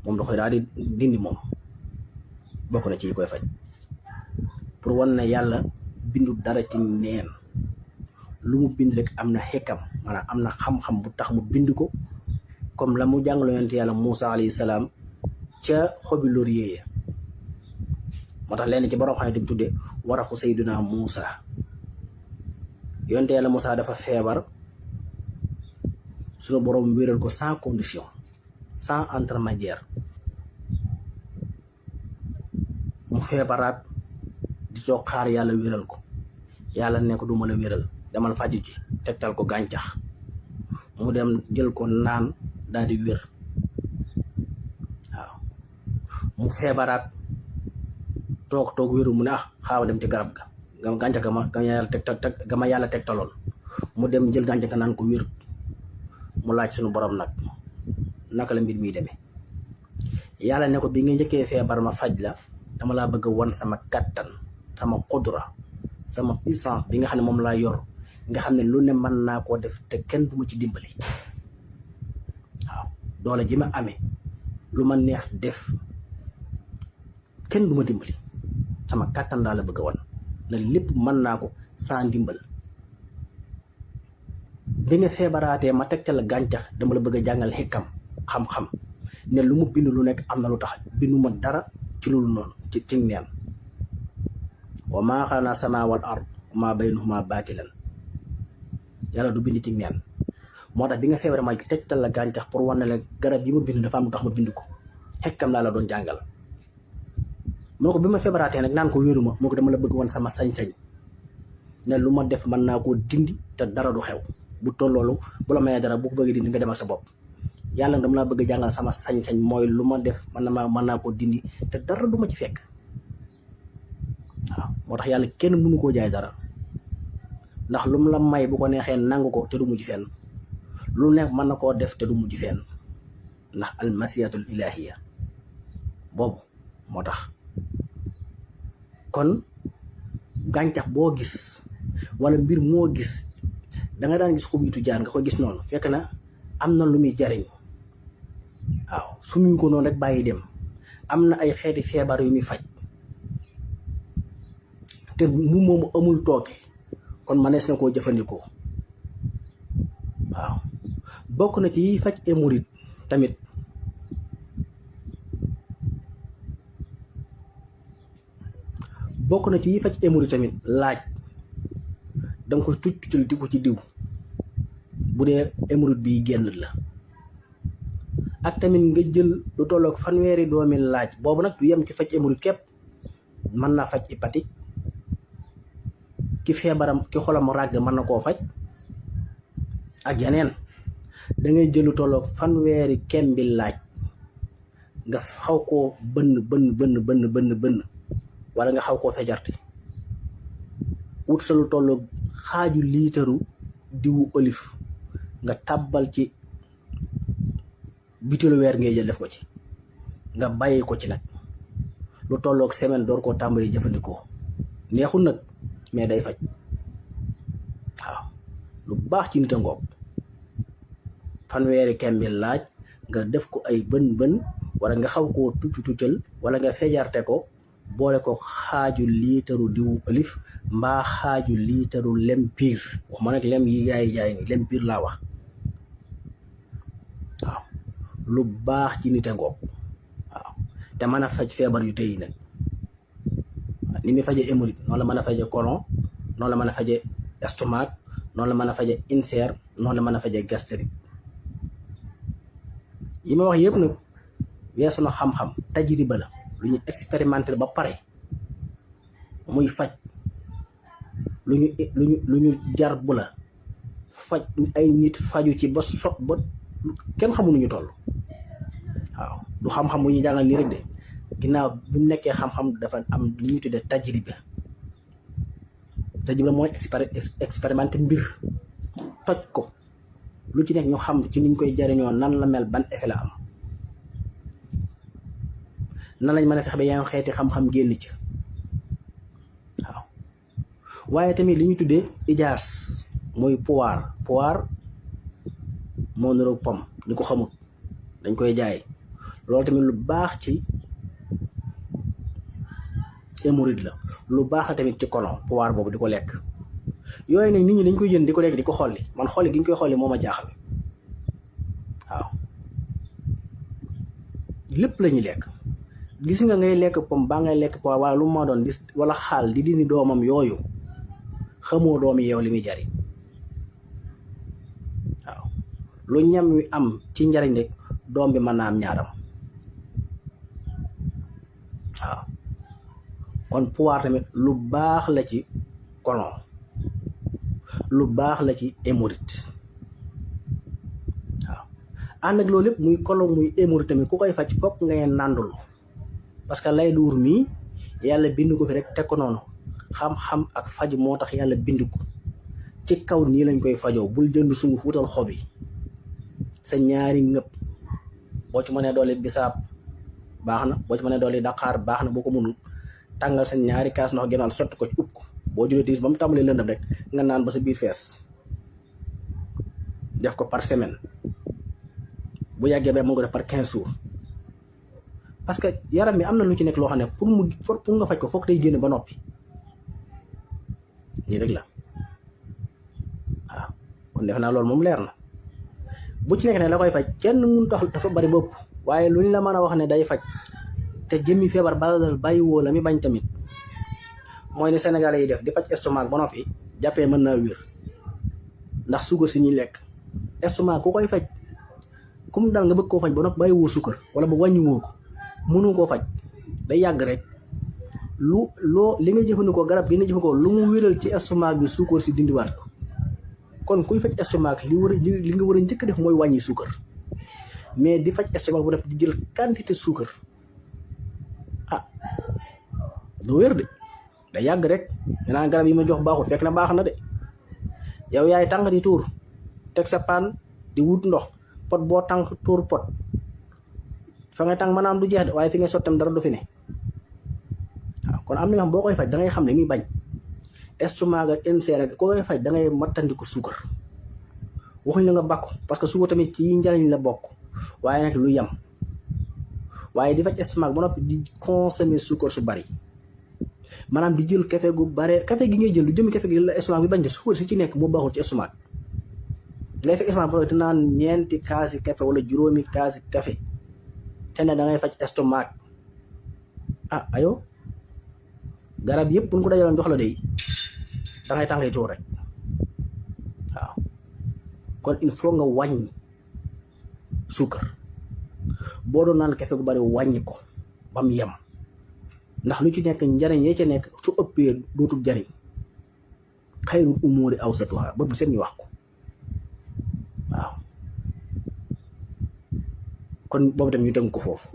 Speaker 1: moom da koy daal di dindi moom bokk na ci yi koy faj pour wan ne yàlla bindu dara ci neen lu mu bind rek am na xekkam maanaam am na xam-xam bu tax mu bind ko comme la mu jàngalo yonent yàlla Moussa alayhi salaam ca xobi laurier ya moo tax lenn ci borom xam ne di tudde waraxu Seydina Moussa yonent yàlla Moussa dafa feebar suñu borom wéral ko sans condition sans intermédiaire mu feebaraat di toog xaar yàlla wéral ko yàlla ne ko du ma la wéral demal faju ji tegtal ko gàncax mu dem jël ko naan daal di wér waaw mu feebaraat toog wéru mu ne xaawa dem ci garab ga gàncax ga ma yàlla tegtaloon mu dem jël gàncax ga naan ko wér mu laaj suñu borom nag naka la mbir mi demee yàlla ne ko bi nga njëkkee feebar ma faj la dama laa bëgg a wan sama kattan sama xudra sama puissance bi nga xam ne moom laa yor nga xam ne lu ne mën naa koo def te kenn du ma ci dimbali waaw doole ji ma amee lu ma neex def kenn du ma dimbali sama kattan laa la bëgg a wan ne lépp mën naa ko sans ndimbal bi nga feebaraatee ma teg ca la gàncax dama la bëgg a jàngal xekkam xam-xam ne lu mu bind lu nekk am na lu tax bindu ma dara ci loolu noonu ci neen wa maa xalaqnaa samaa wal ard wa maa baynahumaa baatilan yàlla du bind ci neen moo tax bi nga feebaree ma tegtal la gàncax pour wane la garab yi ma bind dafa am lu tax ma bind ko xekkam laa la doon jàngal moo ko bi ma feebaraatee nag naan ko wéeruma moo ko dama la bëgg wan sama sañ-sañ ne lu ma def mën naa koo dindi te dara du xew bu tolloolu bu la mayee dara bu ko bëggee dindi nga demal sa bopp yàlla dama laa bëgg a jàngal sama sañ-sañ mooy lu ma def mën naa koo dindi te dara du ma ci fekk waaw moo tax yàlla kenn mënu koo jaay dara ndax lu mu la may bu ko neexee nangu ko te du mujj fenn lu nekk mën na koo def te du mujj fenn ndax almasiyatul ilahiya boobu moo tax kon gàncax boo gis wala mbir moo gis da nga daan gis xubitu jaan nga ko gis noonu fekk na am na lu muy jariñ waaw suñu ko noonu rek bàyyi dem am na ay xeeti feebar yu muy faj te mu moomu amul tooke kon manees na koo jëfandikoo waaw bokk na ci faj hémorroïde tamit laaj danga koy tuccal di ko ci diw bu dee hémorroïde bi génn la ak tamit nga jël lu tolloog fanweeri doomi laaj boobu nag du yem ci faj hémorroïde képp mën naa faj hépatique ki feebaram ki xolam ràgg mën na koo faj ak yeneen da ngay jël lu tolloog fanweeri kembi laaj nga xaw koo bënn wala nga xaw koo fejarte wut sa lu tolloog xaaju liitaru diwu olive nga tàbbal ci bitilu weer ngay jël def ko ci nga bàyyi ko ci nag lu tolloog semaine door koo tàmbali jëfandikoo neexul nag mais day faj waaw lu baax ci nit a ngoog fanweeri kembi laaj nga def ko ay bën wala nga xaw koo tuccal wala nga fejarte ko boole ko xaaju liitaru diwu olive mbaa xaaju liitaru lem piir wax ma nag lem yi jaay ni lem piir laa wax waaw lu baax ci nit a ngoog waaw te mën a faj feebar yu tey nag ni muy faje hémorroïde noonu la mën a faje colon noonu la mën a faje estomac noonu la mën a faje ulcère noonu la mën a faje gastrique yi ma wax yëpp nag weesu na xam-xam tajriba la lu ñu expérimenté ba pare muy faj lu ñu jar bu la faj ay nit faju ci ba kenn xamu nu ñu toll waaw du xam-xam bu ñu jàngal nii rek de ginnaaw bi mu nekkee xam-xam dafa am li ñuy tuddee tajriba mooy expérimenté mbir toj ko lu ci nekk ñu xam ci niñ koy jariñoo nan la mel ban effet la am nan lañ mën a fexe ba yeneen xeeti xam-xam génn ci waaw waaye tamit li ñu tuddee ijaas mooy pouvoir moo niroog pom ñi ko xamut dañ koy jaay loolu tamit lu baax ci hémorroïde la lu baax la tamit ci colon pouvoir boobu di ko lekk yooyu nag nit ñi dañ koy jënd di ko lekk di ko xolli man xolli gi ñu koy xolli moo ma jaaxal waaw lépp la ñuy lekk gis nga ngay lekk pom baa ngay lekk pouvoir wala lu ma doon gis wala xaal di dindi doomam yooyu xamoo doom yi yow li muy jariñ waaw lu ñam wi am ci njariñ rek doom bi mën naa am ñaaram waaw kon pouvoir tamit lu baax la ci colon lu baax la ci hémorroïde waaw ànd ak loolu lépp muy colon muy hémorroïde tamit ku koy faj fokk ngay nàndulu parce que lay duur mii yàlla bind ko fi rek teg ko noonu xam-xam ak faj moo tax yàlla bind ko ci kaw nii lañ koy fajoo bul jënd sunguf wutal xob yi sa ñaari ngëpp boo ci mënee doole bisaab baax na boo ci mënee doole daqaar baax na boo ko mënul tàngal sa ñaari kaas ndox gënal sotti ko ci upp ko boo julee tiis ba mu tàmbalee lëndëm rek nga naan ba sa biir fees def ko par semaine bu yàggee ba mën ko def par 15 jours parce que yaram bi am na lu ci nekk loo xam ne pour nga faj ko foog day génn ba noppi nii rek la waaw kon def naa loolu moom leer na bu ci nekk ne la koy faj kenn mun tax dafa bari bopp waaye luñ la mën a wax ne day faj te jëmmi feebar balal bàyyi woo la mi bañ tamit mooy ne Sénégalais yi def di faj estomac ba noppi jàppee mën naa wér ndax suukar si ñuy lekk estomac ku koy faj comme dal nga bëgg koo faj ba noppi bàyyi woo suukar wala ba wàññi woo ko mënu koo faj day yàgg rek li nga jëfandikoo garab gi nga jëfandikoo lu mu wéral ci estomac bi suukar si dindiwaat ko kon kuy faj estomac li nga war a njëkk def mooy wàññi suukar mais di faj estomac bu def di jël quantité suukar du wér de da yàgg rek danaa garab yi ma jox baaxut fekk na baax na de yow yaay tàng di tuur teg sa paan di wut ndox pot boo tàng tuur pot fa nga tàng maanaam du jeex de waaye fi nga sottam dara du fi ne waaw kon am na ñoo xam boo koy faj da ngay xam ne muy bañ estomac ak ulcère ak ko koy faj da ngay mattandiku suukar waxuñ la nga bakku parce que suukar tamit ci njariñ la bokk waaye nag lu yam waaye di faj estomac ba noppi di consommer suukar su bari maanaam di jël café gu bare café gi ngay jël lu jëm café gi la estomac bi bañ de suukar si ci nekk moo baaxul ci estomac ngay fekk estomac bi te naan ñeenti kaasi café wala juróomi kaasi café te ne da ngay faj estomac ayo garab yëpp buñ ko dajaloon jox la de da ngay tàngee tuur rek waaw kon il faut nga wàññi suukar boo doon naan café gu bari wàññi ko ba mu yem ndax lu ci nekk njariñ yee ca nekk su ëppee dootul jariñ xayrul umuuri awsatuha ba bu seen ñu wax ko waaw kon boobu tam ñu tënk ko foofu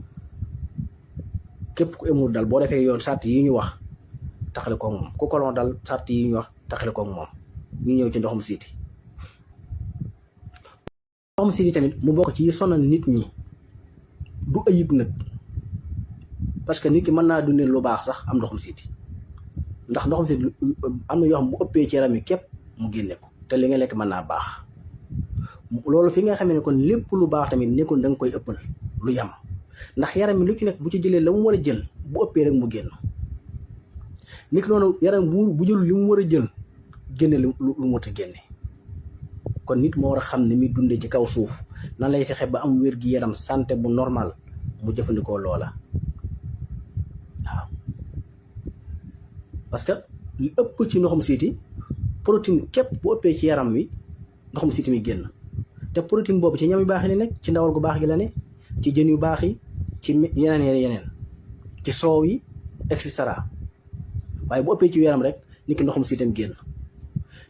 Speaker 1: képp ku émul dal boo defee yoon sart yi ñu wax taxale koog moom ku kolon dal sart yi ñu wax taxale koog moom ñu ñëw ci ndoxum siiti tamit mu bokk ci yi sonal nit ñi du ayib nag parce que nit ki mën naa dundee lu baax sax am ndoxum siiti ndax ndoxum siiti am na yoo xam bu ëppee ci yaram yi képp mu génne ko te li nga lekk mën naa baax loolu fi nga xamee ne kon lépp lu baax tamit nekkoon da nga koy ëppal lu yam ndax yaram mi lu ci nekk bu ci jëlee la mu war a jël bu ëppee rek mu génn nit ki noonu yaram bu jël li mu war a jël génne lu mu war a génne kon nit moo war a xam ne mi dundee ci kaw suuf nan lay fexe ba am wér gi yaram santé bu normal mu jëfandikoo loola waaw parce que li ëpp ci ndoxum siiti protéine képp bu ëppee ci yaram wi ndoxum siiti mi génn te protéine boobu ci ñam yu baax yi la nekk ci ndawal gu baax gi la ne ci jën yu baax yi ci yeneen ci soow yi et cetera waaye bu ëppee ci yaram rek nit ki ndoxum siitam génn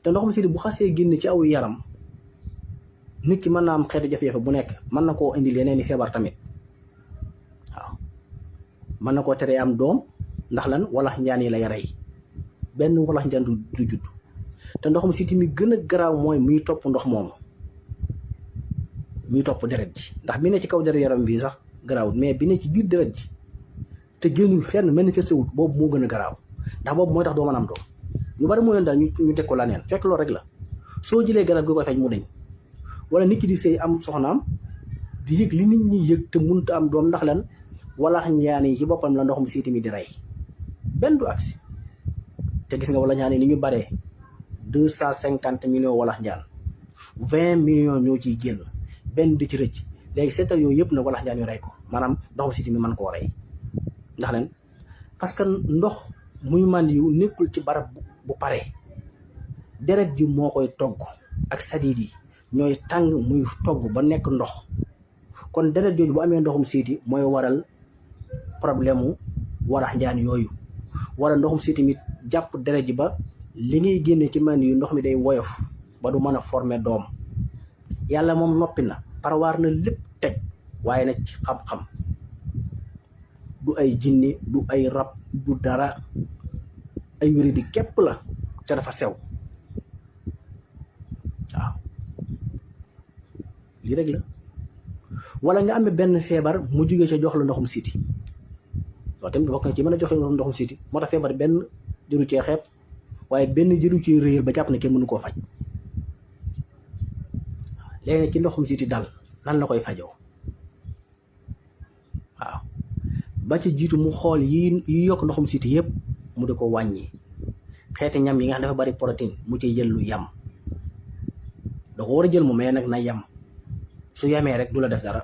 Speaker 1: te ndoxum siiti bu xasee génn ci aw yaram nit ki mën naa am xeetu jafe-jafe bu nekk mën na koo indil yeneen i feebar tamit waaw mën na koo teree am doom ndax lan walax njaan yi la yara yi benn walax njaan du judd te ndoxum siiti mi gën a garaaw mooy muy topp ndox moomu ñuy topp deret ji ndax bi ne ci kaw deret yaram bii sax garaawut mais bi ne ci biir deret ji te génnul fenn manifesté wut boobu moo gën a garaaw ndax boobu mooy tax doo mën am doom ñu bari moo leen daal ñu teg ko la neen fekk loolu rek la soo jëlee garab gi koy faj mu deñ wala nit ki di sëy am soxnaam di yëg li nit ñi yëg te mënut am doom ndax lan walax njaan yi ci boppam la ndoxum siiti mi di rey benn du agsi te gis nga wala njaan yi ni ñu baree 250 millions walax njaan 20 millions ñoo ciy génn benn di ci rëcc léegi seetal yooyu yëpp na walax njaan yu rey ko maanaam ndoxum siiti mi mën koo rey ndax leen parce que ndox muy màndi yu nekkul ci barab bu pare deret ji moo koy togg ak sadiid yi ñooy tàng muy togg ba nekk ndox kon deret jooju bu amee ndoxum siiti mooy waral problème mu walax njaan yooyu wala ndoxum siiti mi jàpp deret ji ba li ngay génne ci màndi yu ndox mi day woyof ba du mën a former doom yàlla moom noppi na parawaar na lépp teg waaye nag ci xam-xam du ay jinne du ay rab du dara ay wéri di képp la te dafa sew waaw lii rek la wala nga amee benn feebar mu jógee ca jox la ndoxum siiti loolu tamit bokk na ci mën a joxe ndoxum siiti moo tax feebar benn jëru cee xeeb waaye benn jëru cee réer ba jàpp ne kenn mënu koo faj léegi nag ci ndoxum siiti dal nan la koy fajoo waaw ba ci jiitu mu xool yi yokk ndoxum siiti yëpp mu di ko wàññi xeeti ñam yi nga xam dafa bari protéine mu ciy jël lu yam da ko war a jël mu mais nag na yam su yamee rek du la def dara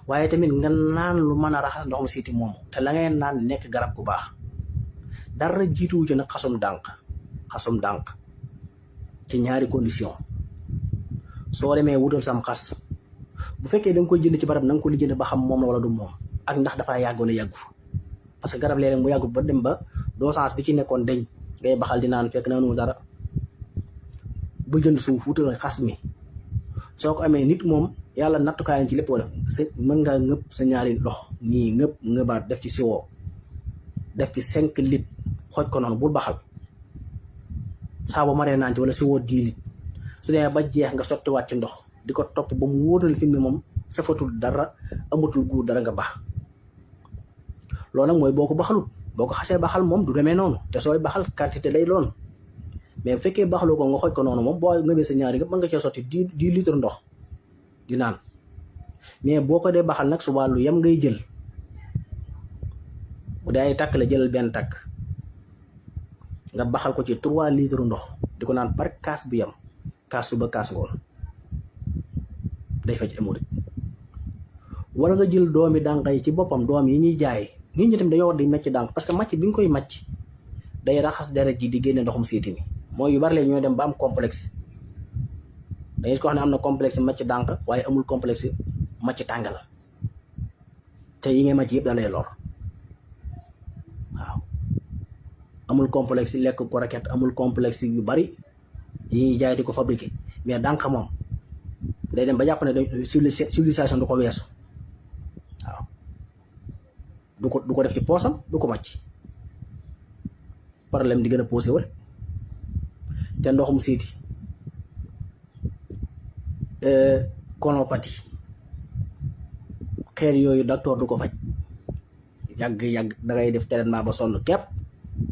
Speaker 1: waaye tamit nga naan lu mën a raxas ndoxum siiti moomu te la ngay naan nekk garab gu baax dara jiituwu ci nag xasum dànq ci ñaari condition soo demee wutal sam xas bu fekkee da nga koy jënd ci barab na nga ko lijjënd ba xam moom la wala du moom ak ndax dafaa yàggoon a yàggu parce que garab léeg-léeg mu yàggu ba dem ba dosage bi ci nekkoon deñ ngay baxal di naan fekk naanu dara bu jënd suuf wutal xas mi soo ko amee nit moom yàlla nattukaayam ci lépp wala mën ngaa ngëpp sa ñaari lox nii ngëbaat def ci siwoo def ci 5 litres xooj ko noonu bul baxal saa ba maree naan ci wala siwoo 10 litres su dee ba jeex nga sottiwaat ci ndox di ko topp ba mu wóoral fi mu moom safatul dara amatul guur dara nga bax loolu nag mooy boo ko baxalut boo ko xasee baxal moom du demee noonu te sooy baxal quantité lay doon mais bu fekkee baxaloo ko nga xooj ko noonu moom boo ngëbee sa ñaari nga mën nga cee sotti 10 litres ndox di naan mais boo ko dee baxal nag suba lu yem ngay jël bu dee ay takk la jëlal benn takk nga baxal ko ci 3 litres ndox di ko naan par kaas bu yem kaas suba kaas ngoon day faj hémorroïde wala nga jël doomi dànq yi ci boppam doom yi ñuy jaay nit ñi tamit dañoo war di macc dànq parce que macc bi nga koy macc day raxas deret ji di génne ndoxum siiti mi mooy yu bari leen ñooy dem ba am complexe dañuy ko xam ne am na complexe macc dànq waaye amul complexe macc tàngal te yi ngay macc yëpp da lay lor waaw amul complexe lekk ko raket amul complexe yu bari yi ñuy jaay di ko fabriqué mais dànq moom day dem ba jàpp ne civilisation du ko weesu waaw du ko def ci poosam du ko màcc problème di gën a posé wala te ndoxum siiti colopathie xeer yooyu docteur du ko faj yàgg da ngay def traitement ba sonn képp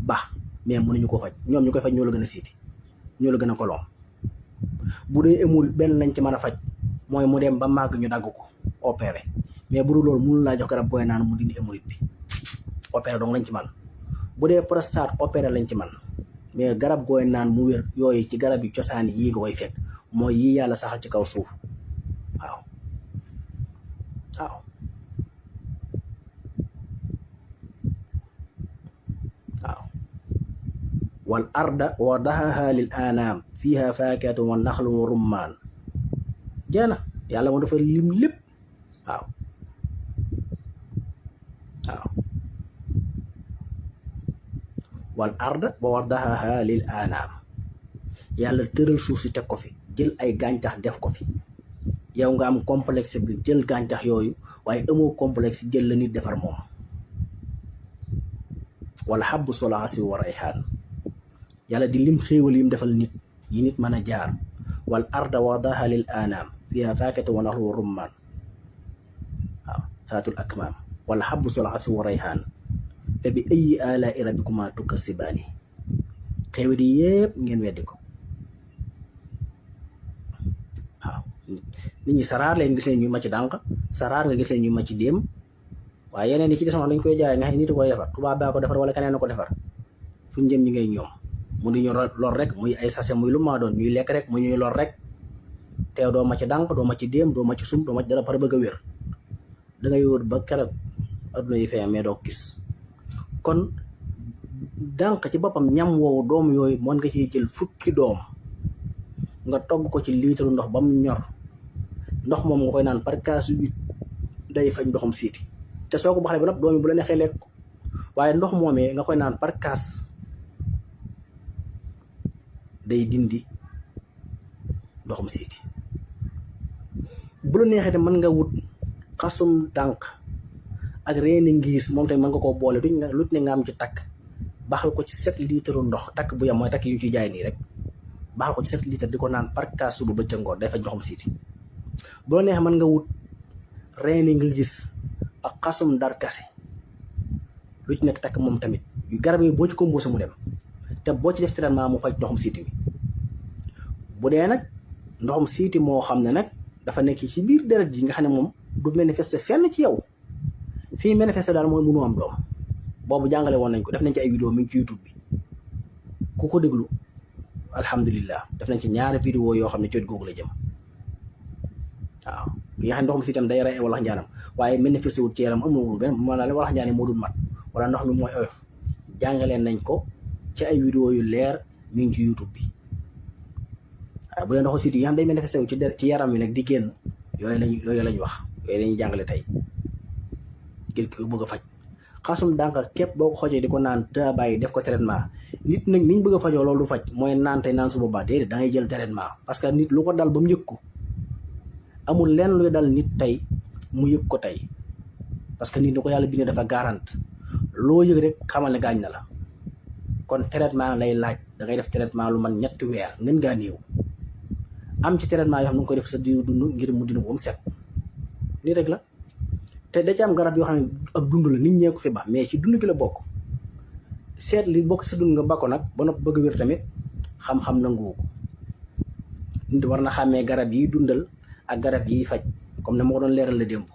Speaker 1: baax mais mënuñu ko faj ñoom ñu koy faj ñoo la gën a siiti ñoo la gën a kolom bu dee hémorroïde benn lañ ci mën a faj mooy mu dem ba màgg ñu dagg ko opéré mais bu dul loolu mënul laa jox garab booy naan mu dindi hémorroïde bi opéré donc lañ ci man bu dee prostate opéré lañ ci man mais garab gooy naan mu wér yooyu ci garab yi cosaan yii nga koy fekk mooy yii yàlla saxal ci kaw suuf waaw wal arda wa dahaha lil anam fiha faakatu wa naxlu wa rummaan jeena yàlla moo dafa lim lépp waaw wal arda wa dahaha lil anam yàlla tëral suuf si teg ko fi jël ay gàncax def ko fi yow nga am complexe bi jël gàncax yooyu waaye amoo complexe jël la nit defar moom wala xabbu solaasi wa rayhaan yàlla di lim xéewal yim defal nit yi nit mën a jaar wal arda wadaha lil anam fiha faakihatu wa naxlu wa rummaan waaw saatul akmaam wala habbu sul asfi wa rayhaan fa bi ayyi aalaa'i rabbikumaa tukazibaani xéewal yi yëpp ngeen weddi ko waaw nit ñi saraar leen gis leen ñuy màcc dànq saraar nga gis leen ñuy màcc déem waaye yeneen yi ci des moom dañ koy jaay nga xam ne nit koy defar tubaab baa ko defar wala keneen na ko defar fu ñu jëm ñi ngay ñoom mu di ñu lor rek muy ay sase muy lu maa doon ñuy lekk rek mu ñuy lor rek teew doo màcc dànq doo màcc déem doo màcc sum doo màcc dara pare bëgg a wér da ngay wër ba keroog adduna yi fee mais doo gis kon dànq ci boppam ñam woowu doom yooyu mën nga ciy jël fukki doom nga togg ko ci liitaru ndox ba mu ñor ndox moom nga koy naan par kaas 8 day faj ndoxum siiti te soo ko baxalee ba nag doom yi bu la neexee lekk ko waaye ndox moomee nga koy naan par kaas day dindi ndoxum siiti bu la neexee te mën nga wut xasum dànq ak reeni ngiis moom tamit mën nga koo boole lut ne nga am ci takk baxal ko ci 7 litres ndox takk bu yam mooy takk yu ci jaay nii rek baxal ko ci 7 litres di ko naan par kaas suba ba ca ngoon day faj ndoxum siiti bu la neexee mën nga wut reeni ngiis ak xasum darkase lu ci nekk takk moom tamit garab yi boo ci composé mu dem te boo ci def traitement mu faj ndoxum siiti mi bu dee nag ndoxum siiti moo xam ne nag dafa nekk ci biir deret ji nga xam ne moom du manifester fenn ci yow fii manifester daal mooy mënu am doom boobu jàngale woon nañ ko def nañ ci ay vidéo mi ngi ci YouTube bi ku ko déglu alhamdulillah def nañ ci ñaari vidéo yoo xam ne ci googu la jëm waaw ki nga xam ne ndoxum siitam day rey walax njaanam waaye manifester wut ci yaram amul benn maanaam walax njaani moo dul mat wala ndox mi mooy oyof jàngaleen nañ ko ci ay vidéo yu leer mi ngi ci YouTube bi waaye bu dee ndoxu siiti yi nga xam day manifester wu ci yaram wi nag di génn yooyu lañ wax yooyu lañuy jàngale tey ngir ki ko bëgg a faj xasum dànq képp boo ko xojee di ko naan te bàyyi def ko traitement nit nag niñ bëgg a fajoo loolu du faj mooy naan tey naan su boobaa déedéet da ngay jël traitement parce que nit lu ko dal ba mu yëg ko amul lenn luy dal nit tey mu yëg ko tey parce que nit ni ko yàlla bindee dafa garante loo yëg rek xamal ne gaañ na la kon traitement lay laaj da ngay def traitement lu man 3 weer ngeen ngaa néew am ci traitement yoo xam ne nga koy def sa diiru dund ngir mu dina ko mu set nii rek la te da ci am garab yoo xam ne ak dund la nit ñee ko fi ba mais ci dund gi la bokk seet li bokk sa dund nga ba ko nag ba nopp bëgg wér tamit xam-xam nanguwu ko nit war na xàmmee garab yi dundal ak garab yi faj comme ne ma ko doon leeral la démb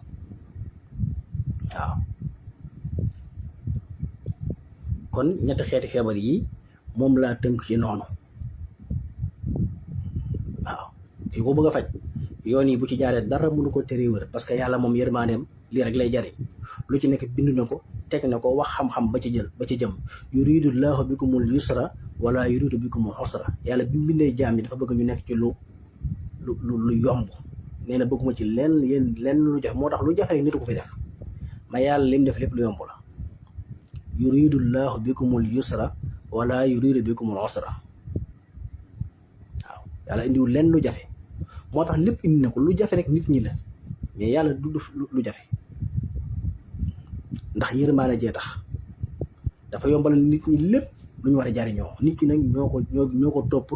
Speaker 1: waaw kon ñetti xeeti feebar yi moom laa tënk ci noonu waaw ki ko bëgg a faj yoon yi bu ci jaaree dara mënu ko teree wër parce que yàlla moom yërmandeem lii rek lay jariñ lu ci nekk bind na ko teg na ko wax xam-xam ba ci jëm yuridu llaahu bikumul yusra wala yuridu bikumul usra yàlla bi mu bindee jaam yi dafa bëgg ñu nekk ci lu yomb nee na bëgguma ci lenn lu jafe moo tax lu jafe rek nit ko fi def ma yàlla lim def lépp lu yomb la yuridu llaahu bikumul yusra wala yuridu bikumul usra waaw yàlla indiwul lenn lu jafe moo tax lépp indi na ko lu jafe rek nit ñi la mais yàlla du def lu jafe ndax yërmaane jee tax dafa yombal nit ñi lépp lu ñu war a jariñoo nit ñi nag ñoo ko topp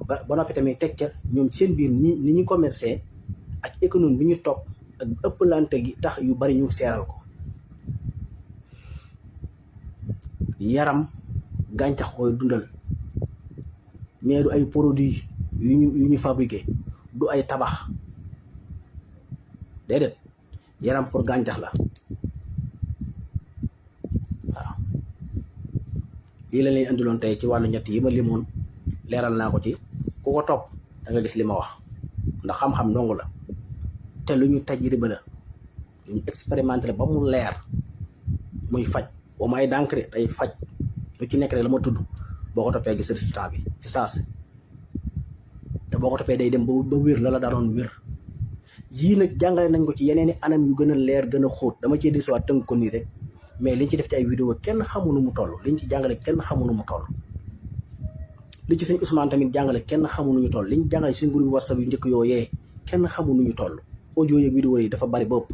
Speaker 1: ba noppi tamit teg ca ñoom seen biir ni ñu commercé ak économie bi ñu topp ak ëpplante gi tax yu bari ñu seeral ko yaram gàncax koy dundal mais du ay produits yu ñu fabriqué du ay tabax déedéet yaram pour gàncax la waaw lii la leen indiloon tey ci wàllu ñett yi ma limoon leeral naa ko ci ku ko topp da nga gis li ma wax ndax xam-xam ndongo la te lu ñu tajriba la lu ñu expérimenté ba mu leer muy faj boo may dànk de day faj lu ci nekk rek la ma tudd boo ko toppee gis résultat bi ci saasi te boo ko toppee day dem ba wér la daroon wér yii nag jàngale nañ ko ci yeneen i anam yu gën a leer gën a xóot dama cee desiwaat tënk ko nii rek mais liñ ci def ci ay vidéo kenn xamu nu mu toll liñ ci jàngale kenn xamu nu mu toll li ci sëñ Ousmane tamit jàngale kenn xamu nu ñu toll liñ jàngale suñ groupe WhatsApp yu njëkk yooyee kenn xamu nu ñu toll audio yeeg vidéo yi dafa bari bopp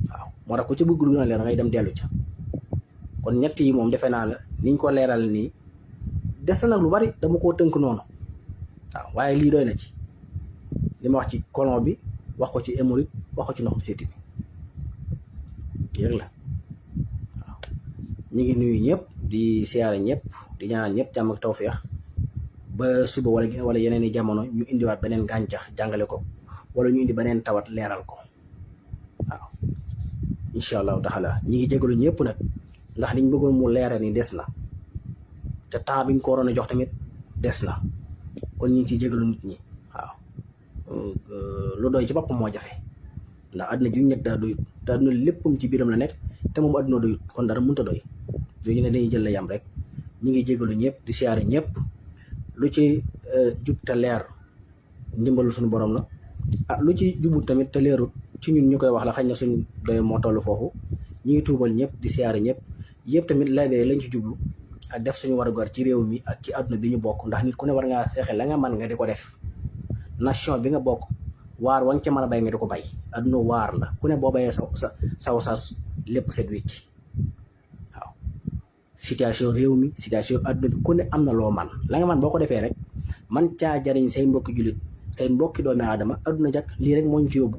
Speaker 1: waaw moo tax ku ci bëgg lu gën a leer da ngay dem dellu ca kon ñett yi moom defe naa la niñ ko leeral nii des na nag lu bari dama koo tënk noonu waaw waaye lii doy na ci li ma wax ci colon bi wax ko ci hémorroïde wax ko ci ndoxum séeti bi yëg la waaw ñu ngi nuyu ñëpp di siyaare ñëpp di ñaanal ñëpp jàmm ak tawfeex ba suba wala yeneen i jamono ñu indiwaat beneen gàncax jàngale ko wala ñu indi beneen tawat leeral ko waaw incha allahu taala ñi ngi jégalu ñëpp nag ndax liñ bëggoon mu leeral ni des na te temps biñ ko waroon a jox tamit des na kon ñu ngi ciy jégalu nit ñi waaw lu doy ci boppam moo jafe ndax àdduna juñ nekk daa doyut te àdduna léppam ci biiram la nekk te moom àdduna doyut kon dara mënut a doy léegi ne dañuy jël la yam rek ñi ngi jégalu ñëpp di siyaare ñëpp lu ci jub te leer ndimbalu suñu borom la lu ci jubut tamit te leerut ci ñun ñu koy wax la xañ na suñ doy moo toll foofu ñi ngi tuubal ñëpp di siyaare ñëpp yëpp tamit labee lañ ci jublu ak def suñu war a gar ci réew mi ak ci àdduna bi ñu bokk ndax nit ku ne war ngaa fexe la nga man nga di ko def nation bi nga bokk waar wa nga ca mën a bay nga di ko bay àdduna waar la ku ne boo bayee saw sas lépp set wicc waaw situation réew mi situation àdduna bi ku ne am na loo man la nga man boo ko defee rek man caa jariñ say mbokki jullit say mbokki doomi aadama àdduna jak lii rek moo ñu ci yóbbu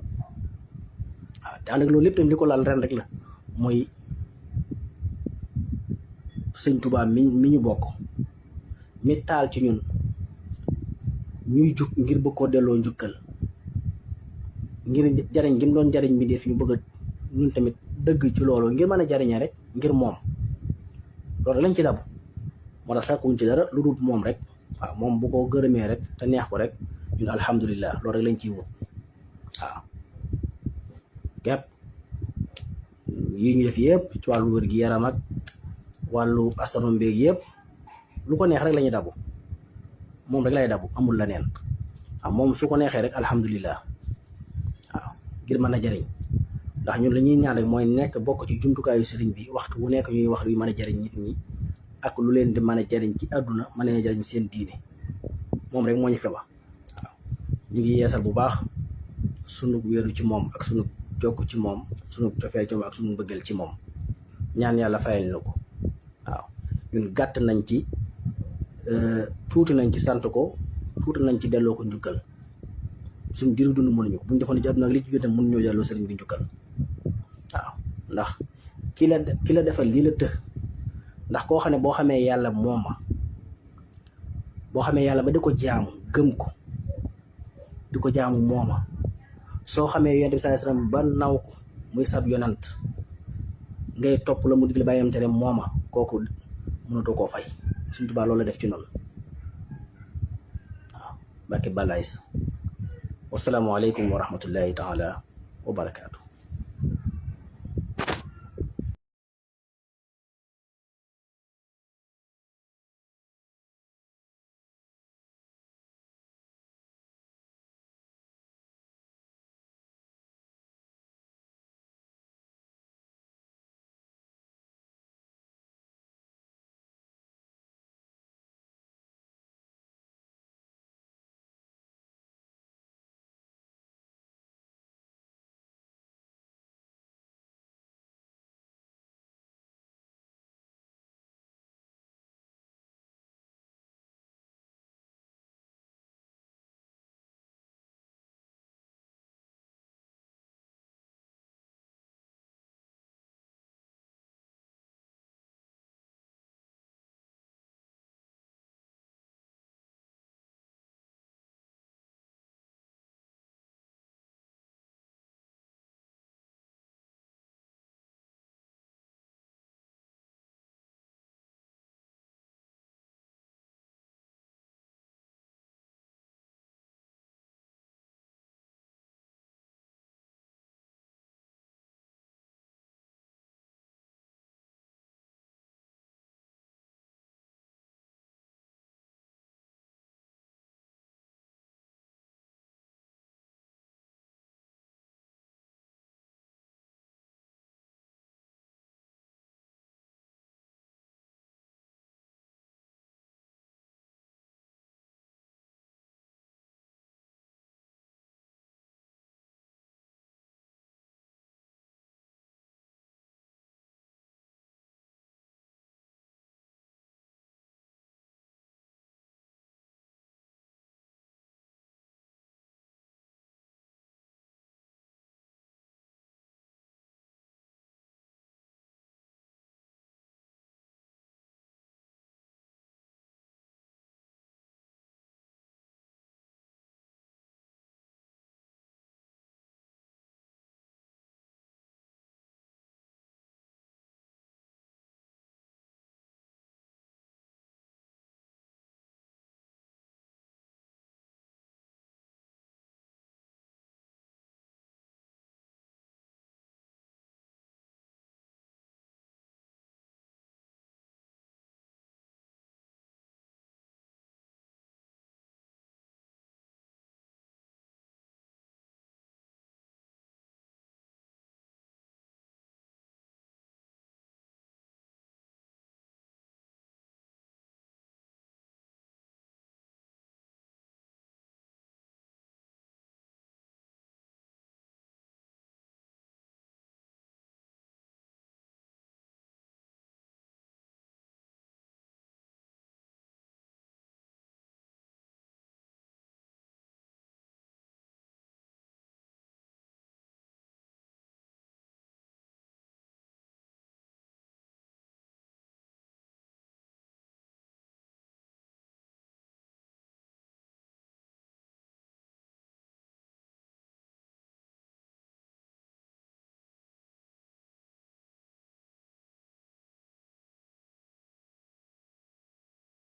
Speaker 1: waaw te ànd ak loolu lépp tamit li ko laal ren rek la mooy sëñ Tuubaa mi ñu bokk mi taal ci ñun ñuy jug ngir bëgg koo delloo njukkal ngir jariñ gi mu doon jariñ mi def ñu bëgg a ñun tamit dëgg ci loolu ngir mën a jariñee rek ngir moom loolu lañ ci dabu moo tax sàkkuñ ci dara lu dul moom rek waaw moom bu ko gërëmee rek te neex ko rek ñun alhamdulilah loolu rek lañ ciy wut waaw képp yi ñu def yëpp ci wàllu wér gi yaram ak wàllu astronomie beeg yëpp lu ko neex rek la ñuy dabu moom rek lay dabu amul la neen waaw moom su ko neexee rek alhamdulilah waaw ngir mën a jariñ ndax ñun la ñuy ñaan rek mooy nekk bokk ci jumtukaayu sëriñ bi waxtu wu nekk ñuy wax luy mën a jariñ nit ñi ak lu leen di mën a jariñ ci àdduna mën a jariñ seen diine moom rek moo ñu fi ba waaw ñu ngi yeesal bu baax sunu wéeru ci moom ak sunu jokk ci moom sunu cofeel ci moom ak sunu bëggeel ci moom ñaan yàlla fayal na ko waaw ñun gàtt nañ ci tuuti nañ ci sant ko tuuti nañ ci delloo ko njukkal suñ diru dund mënuñu ko buñ defoon ci àdduna ak li ci biir tam mënuñoo delloo sëriñ bi njukkal waaw ndax ki la defal lii la të ndax koo xam ne boo xamee yàlla mooma boo xamee yàlla ba di ko jaamu gëm ko di ko jaamu mooma soo xamee yonent bi sallallahu alayhi wasallam ba naw ko muy sab yonant ngay topp la mu digle bàyyam tere mooma kooku mënatoo koo fay Sëriñ Tuubaa loolu la def ci noonu waaw barke balaay sa wasalaamu aleykum wa rahmatullahi taala wa barakaatu